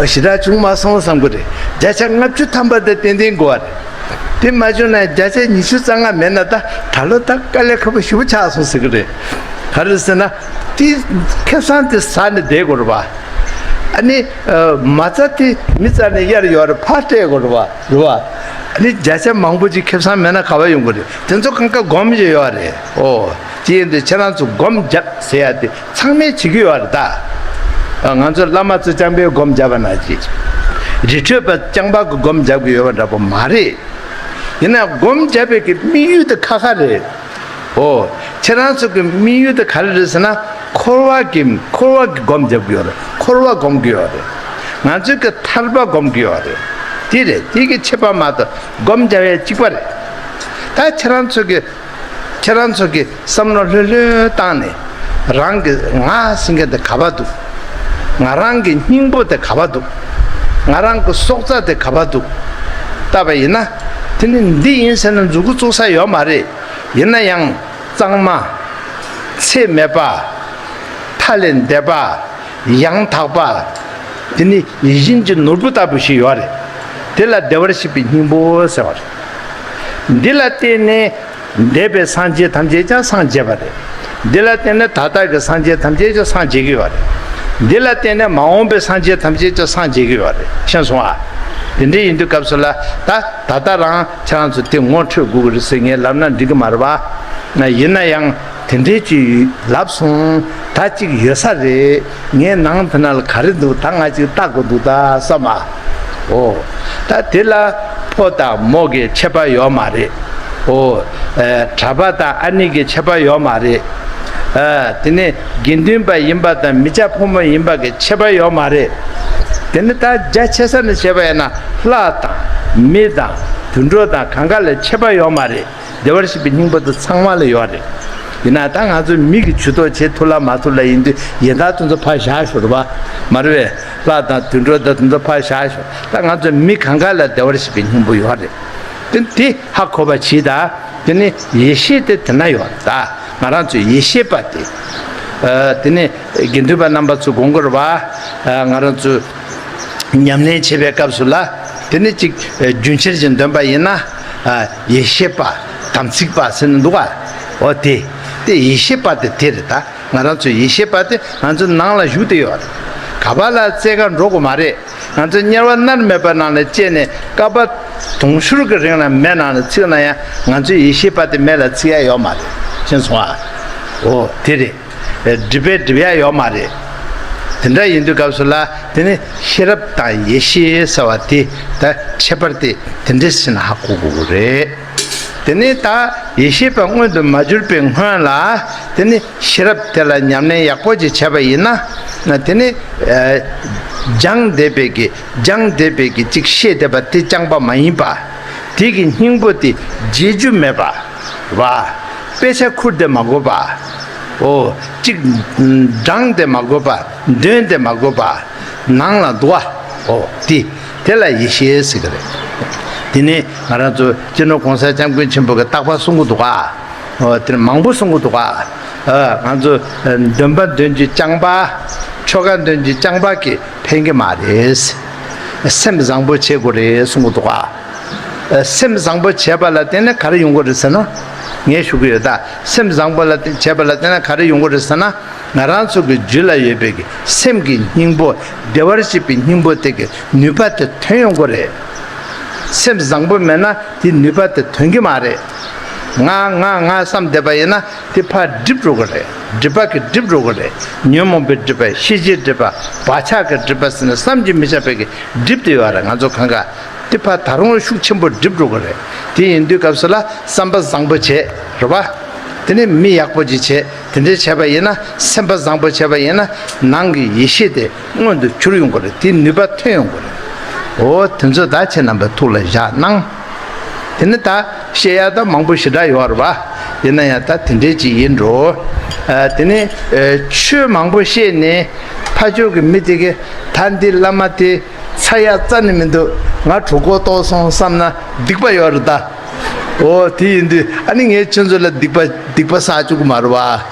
ཞེ་དྲག་བྱུང་མ་སོང་བསམ་གི་རེད། བརྒྱ་ཆ་ལྔ་བཅུ་ཐམ་པ་དེ་ཏན་ཏན་དགོས་པ་རེད། དེ་མ་བྱུང་ན་བརྒྱ་ཆ་ཉི་ཤུ་རྩ་ལྔ་མེད་ན་ད་ད་ལོ་ད་དཀའ་ལས་ཁག་པོ་ཞེ་པོ་ཆགས་སོང་ཟེར་གི་རེད། ག་རེ་ཟེར་ན། དེ་ཁེ་བཟང་དེ་ཟ་ནས་བསྡད་དགོས་རེད་པ། ཨ་ནི་མ་རྩ་དེ་མི་རྩ་ནས་གཡར་ཡོད་རེད། ཕར་སྤྲད་དགོས་རེད་པ། རེད་པ། ཨ་ནི་བརྒྱ་ཆ་མང་པོ་ཅིག་ཁེ་བཟང་མེད་ན་ག་པར་ཡོང་གི་རེད། དེ་ཚོ་གང་ག་སྒོམ་བྱས་ཡོད་རེད། ཨོ། དེ་ཡིན་དུས་ཁྱེད་རང་ཚོ་སྒོམ་བརྒྱབ་ཟེར་ཡ་དེ་ཚང་མས་བྱེད་ཀྱི་ཡོད་རེད་ད། ང་ཚོ་བླ་མ་ཚོ་རྐྱང་པའི་སྒོམ་བརྒྱབ་པ་ན་ཅིག་རི་ཁྲོད་པ་རྐྱང་པ་གི་སྒོམ་བརྒྱབ་ཀྱི་ཡོད་པ་འདྲ་པོ་མ་རེད། ཡིན་ན་སྒོམ་བརྒྱབ་པའི་གི་དམིགས་ཡུལ་དེ་ཁ་ཁ་རེད། ཨོ། ཁྱེད་རང་ཚོ་གི་དམིགས་ཡུལ་དེ་ག་རེ་རེད་ཟེར་ན། འཁོར་བ་གི་འཁོར་བ་གི་སྒོམ་བརྒྱབ་ཀྱི་ཡོད་རེད། འཁོར་བ་སྒོམ་གྱི་ཡོད་རེད། ང་ཚོས་གི་ཐར་པ་སྒོམ་གྱི་ཡོད་རེད། དེ་རེད། དེ་གི་ཁྱད་པར་མ་གཏོགས་སྒོམ་བརྒྱབ་ཡ་གཅིག་པ་རེད། ད་ཁྱེད་རང་ཚོ་གི་ཁྱེད་རང་ཚོ་གི་བསམ་བློ་ལྷོད་ལྷོད་བཏང་ནས། རང་གི་ང་ཟེར་མཁན་དེ་ག་པར་འདུག་ང་རང་གི་སྙིང་པོ་དེ་ག་པར་འདུག་ང་རང་གི་སྲོག་རྩ་དེ་ག་པར་འདུག་བལྟས་པ་ཡིན་ན། དེ་ནི་འདི་ཡིན་ཟེར་ན་མཛུབ་གུ་བཙུགས་ས་ཡོད་མ་རེད། ཡིན་ན་ཡང་གཙང་མ། ཚེགས་མེད་པ། མཐའ་ལས་འདས་པ། ཡང་དག་པ། དེ་ནི་ཡིད་བཞིན་གྱི་ནོར་བུ་ལྟ་བུ་ཞིག་ཡོད་རེད། དེ་ལ་བདེ་བར་གཤེགས་པའི་སྙིང་པོ་ཟེར་བ་རེད། འདི་ལ་བརྟེན་ནས་འདས་པའི་སངས་རྒྱས་ཐམས་ཅད་ཀྱང་སངས་རྒྱས་པ་རེད། འདི་ལ་བརྟེན་ནས་ད་ལྟ་གི་སངས་རྒྱས་ཐམས་ཅད་ཀྱང་སངས་རྒྱས་ཀྱི་ཡོད་རེད། འདི་ལ་བརྟེན་ནས་མ་འོངས་པའི་སངས་རྒྱས་ཐམས་ཅད་ཀྱང་སངས་རྒྱས་ཀྱི་ཡོད་རེད། ཤེས་སོང་ཨ། དེ་འདྲ་ཡིན་དུས་སྐབས་སུ་ལ་ད་ད་ལྟ་རང་ཁྱེད་རང་ཚོ་དེ་ངོ་འཕྲོད་དགོས་ཀྱི་རེད་ཟེར་ངས་ལབ་ན་འགྲིག་གི་མ་རེད་པ། ཡིན་ན་ཡང་། དེ་འདྲའི་ཅིག་ལབ་སོང་། ད་ཅིག་ཡོད་ས་རེད། ངའི་ནང་དེ་ན་ལ་ག་རེ་འདུག་ད་ང་ཅིག་བལྟ་དགོས་འདུག་ད་བསམ་མ། ཨོ། ད་དེ་ལ་ཕོ་དང་མོ་གི་ཁྱད་པར་ཡོད་མ་རེད། ཨོ། ཨེ། གྲྭ་པ་དང་ཨ་ནེ་གི་ཁྱད་པར་ཡོད་མ་རེད། ཨ། དེ་ནས་དགེ་འདུན་པ་ཡིན་པ་དང་མི་སྐྱ་ཕོ་མོ་ཡིན་པ་གི་ཁྱད་པར་ཡོད་མ་རེད། དེ་ནི་ད་རྒྱ་ཆེ་ས་ནས་བྱས་པ་ཡིན་ན་ལྷ་དང་མི་དང་དུད་འགྲོ་དང་གང་ག་ལ་ཁྱད་པར་ཡོད་མ་རེད། བདེ་བར་གཤེགས་པའི་སྙིང་པོ་དེ་ཚང་མ་ལ་ཡོད་རེད། ཡིན་ན་ད་ང་ཚོ་མི་གི་ཇུས་གཏོགས་བྱེད་ཐུབ་ལ་མ་ཐུབ་ལ་ཡིན་དུས་ཡི་དྭགས་དེ་ཚོ་ཕར་བཞག་ཞོར་བ། མ་རེད་པས། ལྷ་དང་དུད་འགྲོ་དང་དེ་ཚོ་ཕར་བཞག་ཞོར། ད་ང་ཚོ་མི་གང་ག་ལ་བདེ་བར་གཤེགས་པའི་སྙིང་པོ་ཡོད་རེད། དེ་དེ་ཧ་གོ་བ་བྱེད་ད། དེ་ནི་ཡེ་ཤེས་དེ་དེ་ན་ཡོད་རེད་ད། ང་རང་ཚོ་ཡེ་ཤེས་པ་དེ། ཨ། དེ་ནི་དགེ་འདུན་པ་རྣམ་པ་ཚོ་དགོངས་དག་རེད་པ། ཨ། ང་རང་ཚོ་ཉམས་ལེན་བྱེད་པའི་སྐབས་སུ་ལ། དེ་ནི་གཅིག་རྒྱུན་ཆད་ཅིག་འདོན་པ་ཡིན་ན། ཨ། ཡེ་ཤེས་པ། དམ་ཚིག་པ་ཟེར་ནས་འདུག་ག་འོ་དེ། དེ་ཡེ་ཤེས་པ་དེ་དེ་རེད་ད། ང་རང་ཚོའི་ཡེ་ཤེས་པ་དེ་ང་ཚོའི་ནང་ལ་བཞུགས་བསྡད་ཡོད་རེད། ག་པ་ལ་བཙལ་ག་འགྲོ་དགོས་མ་རེད། ང་ཚོ་དམྱལ་བ་མནར་མེད་པ་ནང་ལ་སྐྱེས་ནས་བསྐལ་པ་དུང་ཕྱུར་གྱི་རིང་ལ་མེ་ནང་ལ་ཚིག་ན་ཡང་ང་ཚོའི་ཡེ་ཤེས་པ་དེ་མེ་ལ་ཚིག་ཡ་ཡོད་མ་རེད། ཤེས་སོང་ཨ། འོ་དེ་རེད། སྒྲིབ་པས་སྒྲིབ་ཡ་ཡོད་མ་རེད། དེ་འདྲ་ཡིན་དུས་སྐབས་སུ་ལ་དེ་ནི་ཤེས་རབ་དང་ཡེ་ཤེས་ཟེར་བ་དེ་ད་ཁྱད་པར་དེ་དེ་འདྲས་ཟེར་ན་ཧ་གོ་དགོས་ཀྱི་རེད། དེ་ནི་ད་ཡེ་ཤེས་པ་མངོན་དུ་མ་གྱུར་པའི་སྔོན་ལ་དེ་ནི་ཤེས་རབ་དེ་ལ་ཉམས་ལེན་ཡག་པོ་ཅིག་བྱས་པ་ཡིན་ན། དེ་ནི་ཨ། སྦྱངས་བསྡད་པའི་གི་སྦྱངས་བསྡད་པའི་གི་ཅིག་ཤེས་བསྡད་པ་དེ་རྐྱང་པ་མ་ཡིན་པ། དེ་གི་སྙིང་པོ་དེ་བརྗེད་རྒྱུ་མེད་པ། བ། དཔེ་ཆ་ཁུར་ཏེ་མ་དགོས་པ། ཨོ། གཅིག་བགྲངས་ཏེ་མ་དགོས་པ། འདོན་ཏེ་མ་དགོས་པ། ནང་ལ་འདུག་པ། ཨོ། དེ། དེ་ལ་ཡེ་ཤེས་ཟེར་གི་རེད། དེ་ནས་ང་རང་ཚོ་སྤྱི་ནོར་༸གོང་ས་༸སྐྱབས་མགོན་ཆེན་པོ་གི་བརྟག་པ་གསུང་གི་འདུག་ག་ཨོ། དེ་མང་པོ་གསུང་གི་འདུག་ག་ཨ། ང་ཚོ་འདོན་པ་འདོན་རྒྱུ་རྐྱང་པ། ཆོ་ག་འདོན་རྒྱུ་རྐྱང་པ་གིས་ཕན་གི་མ་རེད། སེམས་བཟང་པོ་བྱེད་དགོས་རེད་གསུང་གི་འདུག་ག་སེམས་བཟང་པོ་བྱས་པ་ལ་བརྟེན་ནས་ག་རེ་ཡོང་གི་རེད་ཟེར་ན། ངས་ཞུ་གི་ཡོད་ད། སེམས་བཟང་པོ་ལ་བརྟེན་བྱས་པ་ལ་བརྟེན་ནས་ག་རེ་ཡོང་གི་རེད་ཟེར་ན། ང་རང་ཚོ་གི་རྒྱུད་ལ་ཡོད་པའི་གི་སེམས་ཀྱི་སྙིང་པོ། བདེ་བར་གཤེགས་པའི་སྙིང་པོ་དེ་གི་ནུས་པ་དེ་ཐོན་ཡོང་གི་རེད། སེམས་བཟང་པོ་མེད་ན་དེ་ནུས་པ་དེ་ཐོན་གི་མ་རེད། ང་ང་ང་བསམ་བསྡད་པ་ཡིན་ན་དེ་ཕར་སྒྲིབ་འགྲོ་གི་རེད། སྒྲིབ་པ་གི་སྒྲིབ་འགྲོ་གི་རེད། ཉོན་མོངས་པའི་སྒྲིབ་པ། ཤེས་བྱའི་སྒྲིབ་པ། བག་ཆགས་ཀྱི་སྒྲིབ་པ་ཟེར་ནས་བསམ་གྱིས་མི་ཁྱབ་པའི་གི་སྒྲིབ་དེ་ཡོད་རེད། ང་ཚོ་གང་ག་དེ་ཕར་ད་རུང་ཤུགས་ཆེན་པོ་སྒྲིབ་འགྲོ་གི་རེད། དེ་ཡིན་དུས་སྐབས་སུ་ལ་བསམ་པ་བཟང་པོ་བྱེད། རེད་པ། དེ་ནས་མི་ཡག་པོ་ཅིག་བྱས། དེ་འདྲའི་བྱས་པ་ཡིན་ན། སེམས་པ་བཟང་པོ་བྱས་པ་ཡིན་ན། ནང་གི་ཡེ་ཤེས་དེ་མངོན་དུ་གྱུར་ཡོང་གི་རེད། དེའི་ནུས་པ་ཐོན་ཡོང་གི་རེད། འོ་དེ་ཚོ་ད་ཁྱེད་རྣམ་པའི་ཐུགས་ལ་བཞག་གནང་། དེ་ནི་ད་བཤད་ཡ་ད་མང་པོ་ཞེ་དྲག་ཡོད་རེད་པ། ཡིན་ན་ཡང་ད་དེ་འདྲའི་ཅིག་ཡིན་འགྲོ། ཨ། དེ་ནི་ཨ་ཆོས་མང་པོ་བཤད་ནས་ཕར་ཕྱོགས་ཀྱི་མི་དེ་གིས་ད་འདི་བླ་མ་དེ་ཚར་ཡ་རྩ་ནས་མི་འདུག་ང་གྲོད་ཁོག་ལྟོགས་སོང་བསམ་ན་སྡིག་པ་ཡོད་རེད་ད། འོ་དེ་ཡིན་དུས་ཨ་ནི་ངས་ཁྱོད་ཚོ་ལ་སྡིག་པ་སྡིག་པ་བསགས་བཅུག་གི་མ་རེད་པ།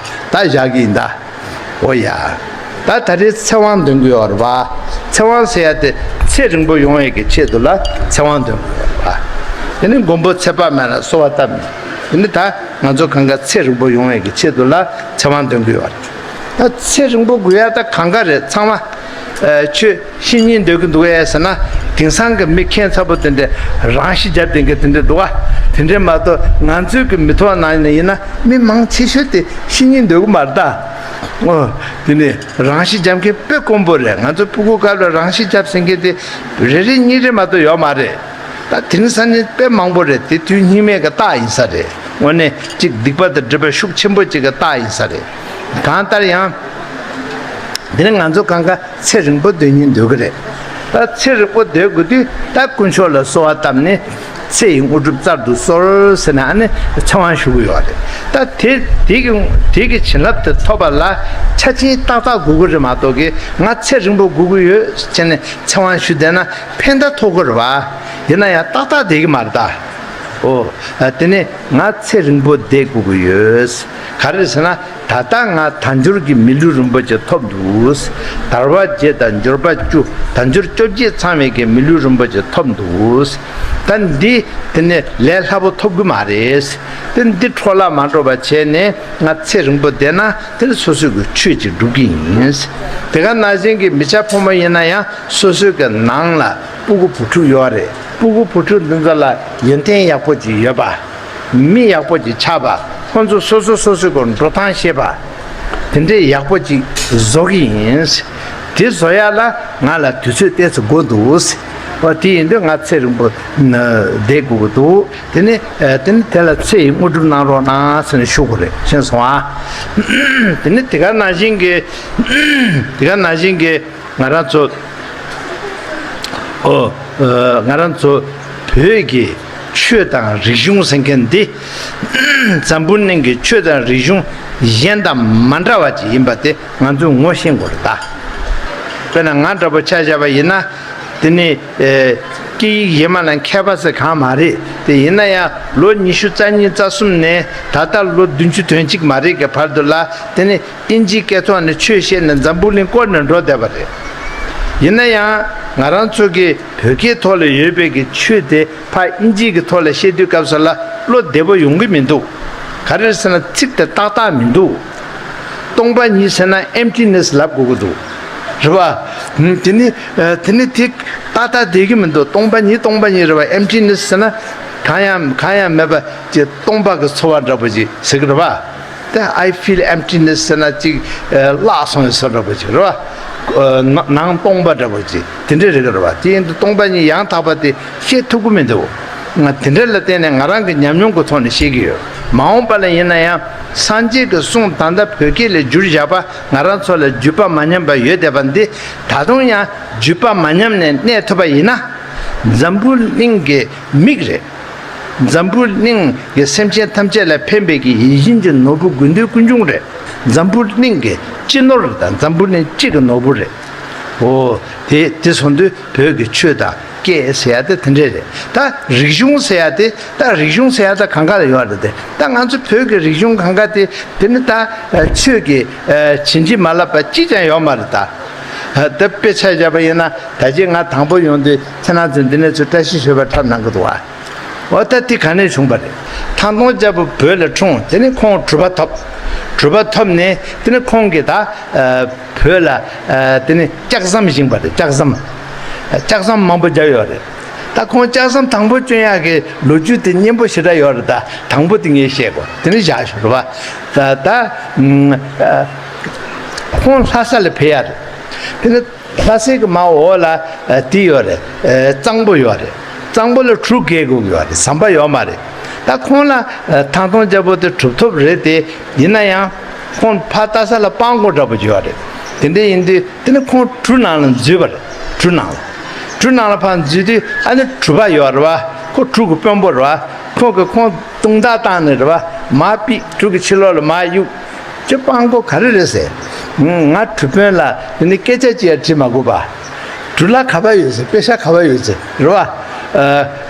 ད་བཞག་གི་ཡིན་ད། འོ་ཡ། ད་ད་རེས་ཚེ་དབང་འདོན་གི་ཡོད་རེད་པ། ཚེ་དབང་ཟེར་ཡ་དེ་ཚེ་རིང་པོ་ཡོང་ཡས་ཀྱི་ཆེད་དུ་ལ་ཚེ་དབང་འདོན་གི་ཡོད་རེད་པ། དེ་ནི་མགོན་པོ་ཚེ་དཔག་མེད་ལ་གསོལ་བ་བཏབ་ནས། དེ་ནི་ད་ང་ཚོ་གང་ག་ཚེ་རིང་པོ་ཡོང་ཡས་ཀྱི་ཆེད་དུ་ལ་ཚེ་དབང་འདོན་གི་ཡོད་རེད། ད་ཚེ་རིང་པོ་དགོས་ཡ་ད་གང་ག་རེད། ཚང་མ་ཨ་ཆོས་བཤད་སྙིང་འདོད་ཀྱི་འདུག་ཨེ་ཟེར་ན། དེང་སང་གི་མི་ཁྱད་མཚར་པོ་དེ་འདྲ་རང་ཤི་རྒྱབ་བསྡད་མཁན་དེ་འདྲ་འདུག་ཨ། དེ་འདྲ་མ་གཏོགས་ང་ཚོའི་གི་མི་ཐོག་ནང་ནས་ཡིན་ན་མི་མང་ཆེ་ཤོས་དེ་ཤི་སྙིང་འདོད་ཀྱི་མ་རེད་ད། ཨོ། དེ་ནས་རང་ཤི་རྒྱབ་མཁན་དཔེ་དཀོན་པོ་རེད། ང་ཚོ་སྤུ་གུ་སྐབས་ལ་རང་ཤི་རྒྱབ་ཟེར་མཁན་དེ་རེ་རེ་གཉིས་རེ་མ་གཏོགས་ཡོད་མ་རེད། ད་དེང་སང་ནི་དཔེ་མང་པོ་རེད། དེ་དུས་སྙིགས་མའི་གི་རྟགས་ཡིན་ས་རེད། དངོས་གནས་གཅིག་སྡིག་པ་དང་སྒྲིབ་པ་ཤུགས་ཆེན་པོ་གཅིག་གི་རྟགས་ཡིན་ས་རེད། གང་ལྟར་ཡང་། དེ་ནི་ང་ཚོ་གང་ག་ཚེ་རིང་པོ་སྡོད་སྙིང་འདོད་ཀྱི་རེད། ད་ཚེ་རིང་པོ་སྡོད་དགོས་དུས་ད་དཀོན་མཆོག་ལ་གསོལ་བ་བཏབ་ནས་ཚེ་ཡི་དངོས་གྲུབ་སྩལ་དུ་གསོལ་ཟེར་ནས་ཨ་ནི་ཚེ་དབང་ཞུ་གི་ཡོད་རེད། ད་དེ་དེ་གི་དེ་གི་བྱིན་རླབས་དེ་ཐོབ་པ་ལ་ཆ་ཆེན་ཏག་ཏག་དགོས་ཀྱི་རེད་མ་གཏོགས་གི་ང་ཚེ་རིང་པོ་དགོས་ཀྱི་ཡོད་ཟེར་ནས་ཚེ་དབང་ཞུ་བསྡད་ན་ཕན་ཐོགས་ཀྱི་རེད་པ། ཡིན་ན་ཡང་ཏག་ཏག་བསྡད་ཀྱི་མ་རེད་ད། ཨོ། ཨ། དེ་ནས་ང་ཚེ་རིང་པོ་བསྡད་དགོས་ཀྱི་ཡོད། ག་རེ་ཟེར་ན། ད་ལྟ་ང་དལ་འབྱོར་གྱི་མི་ལུས་རིན་པོ་ཆེ་ཐོབ་འདུག་དལ་བ་བརྒྱད་དང་འབྱོར་པ་བཅུ། དལ་འབྱོར་བཅོ་བརྒྱད་ཚང་བའི་གི་མི་ལུས་རིན་པོ་ཆེ་ཐོབ་འདུག་ད་འདི་དེ་ནས་ལས་སླ་པོ་ཐོབ་ཀྱི་མ་རེད། དེ་འདི་འཕྲོ་བརླག་མ་འགྲོ་བ་བྱས་ནས་ང་ཚེ་རིང་པོ་བསྡད་ན་དེ་ནི་སོ་སོའི་གི་ཆོས་ཅིག་སྒྲུབ་ཀྱི་ཡིན། དེ་ག་ནང་བཞིན་གྱི་མི་སྐྱ་ཕོ་མོ་ཡིན་ན་ཡང་སོ་སོའི་གི་ནང་ལ་སྤུ་གུ་བུ་ཕྲུག་ཡོད་རེད། སྤུ་གུ་བུ་ཕྲུག་འདི་ཚོ་ལ་ཡོན་ཏན་ཡག་པོ་ཅིག་ཡོད་པ། མི་ཡག་པོ་ཅིག་ཆགས་པ། ཁོང་ཚོ་སོ་སོ་སོ་སོའི་གི་འགྲོ་སྟངས་ཤེས་པ། དེ་འདྲའི་ཡག་པོ་ཅིག་བཟོ་གི་ཡིན། དེ་བཟོ་ཡ་ལ་ང་ལ་དུས་ཚོད་ཏོག་ཙམ་འགོར་འདུག་འོ་དེ་ཡིན་དུས་ང་ཚེ་རིང་པོ་བསྡད་དགོས་ཀྱི་འདུག་དེ་ནི་ཨ་དེ་ནི་དེ་ལ་ཚེ་ཡི་དངོས་གྲུབ་གནང་རོགས་གནང་ཟེར་ནས་ཞུ་དགོས་རེད། ཤེས་སོང་ཨ། དེ་ནི་དེ་ག་ནང་བཞིན་གྱི་དེ་ག་ནང་བཞིན་གྱི་ང་རང་ཚོ། ཨོ། ཨ། ང་རང་ཚོ་བོད་ཀྱི་ཆོས་དང་རིག་གཞུང་ཟེར་མཁན་འདི་འཛམ་བུ་གླིང་གི་ཆོས་དང་རིག་གཞུང་གཞན་དང་མ་འདྲ་བ་ཅིག་ཡིན་པ་དེ་ང་ཚོས་ངོ་ཤེས་དགོས་རེད་ད། དཔེར་ན་ང་འདྲ་པོ་ཆ་བཞག་པ་ཡིན་ན། དེ་ནི་ཨེ་སྐད་ཡིག་གཞན་མ་ལ་མཁས་པ་ཟེར་གང་མ་རེད། དེ་ཡིན་ན་ཡང་ལོ་ཉི་ཤུ་རྩ་གཉིས་རྩ་གསུམ་ནས་ད་ལྟ་ལོ་བདུན་ཅུ་དོན་གཅིག་མ་རེད་ཀྱི་བར་དུ་ལ་དེ་ནི་དབྱིན་ཇིའི་སྐད་ཐོག་ནས་ཆོས་བཤད་ནས་འཛམ་བུ་གླིང་བསྐོར་ནས་འགྲོ་བསྡད་པ་རེད། ཡིན་ན་ཡང་ང་རང་ཚོ་གི་བོད་སྐད་ཐོག་ལ་ཡོད་པའི་གི་ཆོས་དེ་ཕར་དབྱིན་ཇིའི་གི་ཐོག་ལ་བཤད་དུས་སྐབས་སུ་ལ་བློ་བདེ་པོ་ཡོང་གི་མི་འདུག་ག་རེ་རེད་ཟེར་ན་ཚིག་དེ་ཏག་ཏག་མི་འདུག་སྟོང་པ་ཉིད་ཟེར་ན་ཨེམ་ཊི་ནེ་སི་ལབ་དགོས་ཀྱི་འདུག་རེད་བ། དེ་ནི་དེ་ནི་དེ་ཏག་ཏག་བསྡད་ཀྱི་མི་འདུག་སྟོང་པ་ཉིད་སྟོང་པ་ཉིད་རེད་བ། ཨེམ་ཊི་ནེ་སི་ཟེར་ན་གང་ཡང་གང་ཡང་མེད་པ་ཅིག་སྟོང་པ་གི་ཚོར་བ་འདྲ་པོ་ཅིག་ཟེར་གི་རེད་བ། དེ་I feel emptiness ཟེར་ན་ཅིག་བརླག་སོང་བའི་བཟོ་འདྲ་པོ་ཅིག་རེད་བ། ནང་སྟོང་པ་འདྲ་པོ་ཅིག་དེ་འདྲ་རེད་གི་རེད་བ། དེ་ཡིན་དུས་སྟོང་པ་ཉིད་ཡང་དག་པ་དེ་བཤད་ཐུབ་ཀྱི་མི་འདུག་ང་དེ་འདྲ་ལ་བརྟེན་ནས་ང་རང་གི་ཉམས་མྱོང་གི་ཐོག་ནས་བཤད་ཀྱི་ཡོད། མ་འོངས་པ་ལ་ཡིན་ན་ཡང་སངས་རྒྱས་ཀྱི་གསུང་ད་ལྟ་བོད་སྐད་ལ་བསྒྱུར་བཞག་པ་ང་རང་ཚོ་ལ་བརྒྱུད་པ་མ་ཉམས་པ་ཡོད་བསྡད་པ་འདི་ད་དུང་ཡང་བརྒྱུད་པ་མ་ཉམས་ནས་གནས་ཐུབ་པ་ཡིན་ན། འཛམ་བུ་གླིང་གི་མིག་རེད། འཛམ་བུ་གླིང་གི་སེམས་ཅན་ཐམས་ཅད་ལ་ཕན་པའི་གི་ཡིད་བཞིན་གྱི་ནོར་བུ་དགོས་འདོད་ཀུན་འབྱུང་རེད། འཛམ་བུ་གླིང་གི་སྤྱི་ནོར་དང་འཛམ་བུ་གླིང་སྤྱི་གི་ནོར་བུ་རེད། འོ། དེ་དེ་སོང་དུས་བོད་ཀྱི་ཆོས་དང་སྐད་ཟེར་ཡ་དེ་དེ་འདྲས་རེད། ད་རིག་གཞུང་ཟེར་ཡ་དེ་ད་རིག་གཞུང་ཟེར་ཡ་ད་གང་ག་ལ་ཡོད་རེད་དེ། ད་ང་ཚོ་བོད་ཀྱི་རིག་གཞུང་གང་ག་དེ་དེ་ནི་ད་ཆོས་ཀྱི་བྱིན་གྱིས་མ་བརླབས་པ་གཅིག་ཀྱང་ཡོད་མ་རེད་ད། ད་དཔེ་ཆ་བཞག་པ་ཡིན་ན་ད་ཅི་ང་དང་པོ་ཡོང་དུས་ཁྱེད་རང་ཚོ་འདི་ནས་ཚུར་བཀྲ་ཤིས་ཞུ་བའི་ཐབས་གནང་གི་འདུག་བ། འོ་ད་དེ་ག་ནས་བྱུང་བ་རེད། ཐང་སྟོང་རྒྱལ་པོ་བོད་ལ་འཁྲུངས། དེ་ནས་ཁོང་གྲུབ་པ་ཐོབ། གྲུབ་པ་ཐོབ་ནས་དེ་ནས་ཁོང་གིས་ད་ཨ་བོད་ལ་ཨ་དེ་ནས་ལྕགས་ཟམ་བཞེངས་པ་རེད། ལྕགས་ཟམ། ལྕགས་ཟམ་མང་པོ་བརྒྱབ་ཡོད་རེད། ད་ཁོང་ལྕགས་ཟམ་དང་པོ་བསྐྲུན་ཡག་གི་ལོ་རྒྱུས་དེ་སྙན་པོ་ཞེ་དྲག་ཡོད་རེད། ད་དང་པོ་དེ་ངས་བཤད་དགོས། དེ་ནས་བཞག་ཞོར་བ། ད་ད་ཨ་ཁོང་ལྷ་ས་ལ་ཕེབས་ཡ་རེད། དེ་ནས་ལྷ་སའི་གི་མར་འོག་ལ་ཨ་དེ་ཡོད་རེད། ཨ་གཙང་པོ་ཡོད་རེད། གཙང་པོ་ལ་གྲུ་བརྒལ་དགོས་ཀྱི་ཡོད་རེད། ཟམ་པ་ཡོད་མ་རེད། ད་ཁོང་ལ་ཨ་ཐང་སྟོང་རྒྱལ་པོ་དེ་གྲུབ་ཐོབ་རེད་དེ། ཡིན་ན་ཡང་ཁོང་ཕར་ལྟ་ས་ལ་སྤྲང་པོ་འདྲ་པོ་ཅིག་ཡོད་རེད། དེ་འདྲ་ཡིན་དུས་དེ་ནི་ཁོང་གྲུ་ནང་ལ་འཛུལ་བ་རེད། གྲུ་ནང་ལ། གྲུ་ནང་ལ་ཕར་འཛུལ་དུས་ཨ་ནི་གྲུ་པ་ཡོད་རེད་བ། ཁོ་གྲུ་གི་དཔོན་པོ་རེད་བ། ཁོང་གིས་ཁོང་དུང་ཐག་བཏང་ནས་རེད་བ། མར་ཕུད། གྲུ་གི་ཕྱི་ལོགས་ལ་མར་གཡུག་ཅེ་སྤྲང་པོ་ག་རེ་རེད་ཟེར། ང་གྲུ་དཔོན་ལ་དེ་ནི་སྐད་ཆ་ཅིག་ཡང་དྲིས་མ་དགོས་པ། གྲུ་ལ་ག་པར་ཡོད་ཟེར། པེ་ཤག་ག་པར་ཡོད་ཟེར་རེད་བ། ཨ།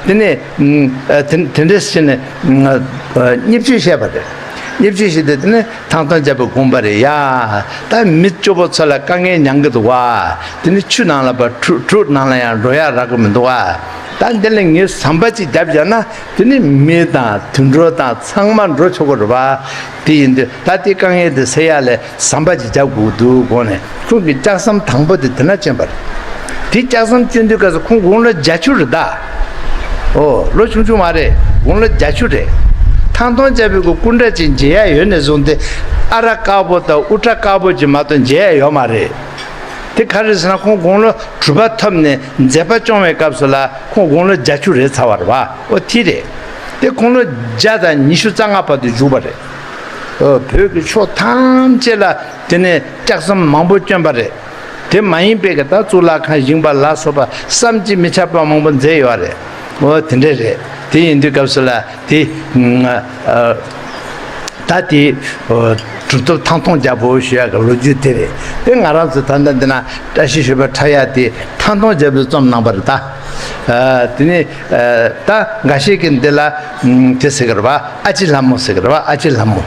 དེ་ནས་ཨ་དེ་དེ་འདྲས་བྱས་ནས་ཨ་བརྙས་བཅོས་བཤད་པ་རེད། བརྙས་བཅོས་བཤད་དེ་དེ་ནས་ཐང་སྟོང་རྒྱལ་པོས་དགོངས་པ་རེད། ཡ། ད་མི་སྐྱོ་པོ་ཚོ་ལ་དཀའ་ངལ་མྱང་གི་འདུག་བ། དེ་ནི་ཆུ་ནང་ལ་ཕར་གྲུ་གྲུ་ནང་ལ་ཡང་འགྲོ་ཡག་རག་གི་མི་འདུག་བ། ད་འདི་ལ་ངས་ཟམ་པ་ཅིག་བརྒྱབ་བཞག་ན་དེ་ནི་མི་དང་དུད་འགྲོ་དང་ཚང་མ་འགྲོ་ཆོག་གི་རེད་བ། དེ་ཡིན་དུས་ད་དེ་དཀའ་ངལ་དེ་སེལ་ཡག་ལ་ཟམ་པ་ཅིག་རྒྱག་དགོས་འདུག་དགོངས་ནས་ཁོང་གིས་ལྕགས་ཟམ་དང་པོ་དེ་དེ་ན་བསྐྱོན་པ་རེད། དེ་ལྕགས་ཟམ་བསྐྱོན་དུས་སྐབས་སུ་ཁོང་དགུང་ལོ་བརྒྱད་ཅུ་རེད་ད། ཨོ། ལོ་ཆུང་ཆུང་མ་རེད། དགུང་ལོ་བརྒྱད་ཅུ་རེད། ཐང་སྟོང་རྒྱལ་པོའི་གི་སྐུ་འདྲ་ཅིག་མཇལ་ཡག་ཡོད་ནས་བཟུང་སྟེ་ཨ་ར་དཀར་པོ་དང་དབུ་སྐྲ་དཀར་པོ་ཅིག་མ་གཏོགས་མཇལ་ཡག་ཡོད་མ་རེད། དེ་ག་རེ་ཟེར་ན་ཁོང་དགུང་ལོ་དྲུག་པ་ཐོབ་ནས་མཛད་པ་སྐྱོང་བའི་སྐབས་སུ་ལ་ཁོང་དགུང་ལོ་བརྒྱད་ཅུ་རེད་ཚར་བ་རེད་བ། ཨོ་དེ་རེད། དེ་ཁོང་ལོ་བརྒྱ་དང་ཉི་ཤུ་རྩ་ལྔ་བར་དུ་བཞུགས་པ་རེད། ཨོ་བོད་ཀྱི་ཕྱོགས་ཐམས་ཅད་ལ་དེ་ནས་ལྕགས་ཟམ་མང་པོ་བསྐྱོན་པ་རེད། དེ་མ་ཡིན་པའི་གི་ད་གཙུག་ལག་ཁང་བཞེངས་པ་ལ་སོགས་པ་བསམ་གྱིས་མི་ཁྱབ་པ་མང་པོ་མཛད་ཡོད་རེད། ཨོ་དེ་འདྲས་རེད། དེ་ཡིན་དུས་སྐབས་སུ་ལ་དེ་ཨ། ད་དེ་ཨོ་གྲུབ་ཐོབ་ཐང་སྟོང་རྒྱལ་པོ་ཞུ་ཡག་གི་ལོ་རྒྱུས་དེ་རེད། དེ་ང་རང་ཚོ་ད་ལྟ་འདི་ན་བཀྲ་ཤིས་ཞོལ་པར་འཁྲབ་ཡག་དེ་ཐང་སྟོང་རྒྱལ་པོས་རྩོམ་གནང་པ་རེད་ད། ཨ། དེ་ནས་ཨ། ད་འགའ་ཤས་ཀྱིས་འདི་ལ་ཨམ། དེ་ཟེར་གི་རེད་བ། ཨ་ཅེ་ལྷ་མོ་ཟེར་གི་རེད་བ། ཨ་ཅེ་ལྷ་མོ།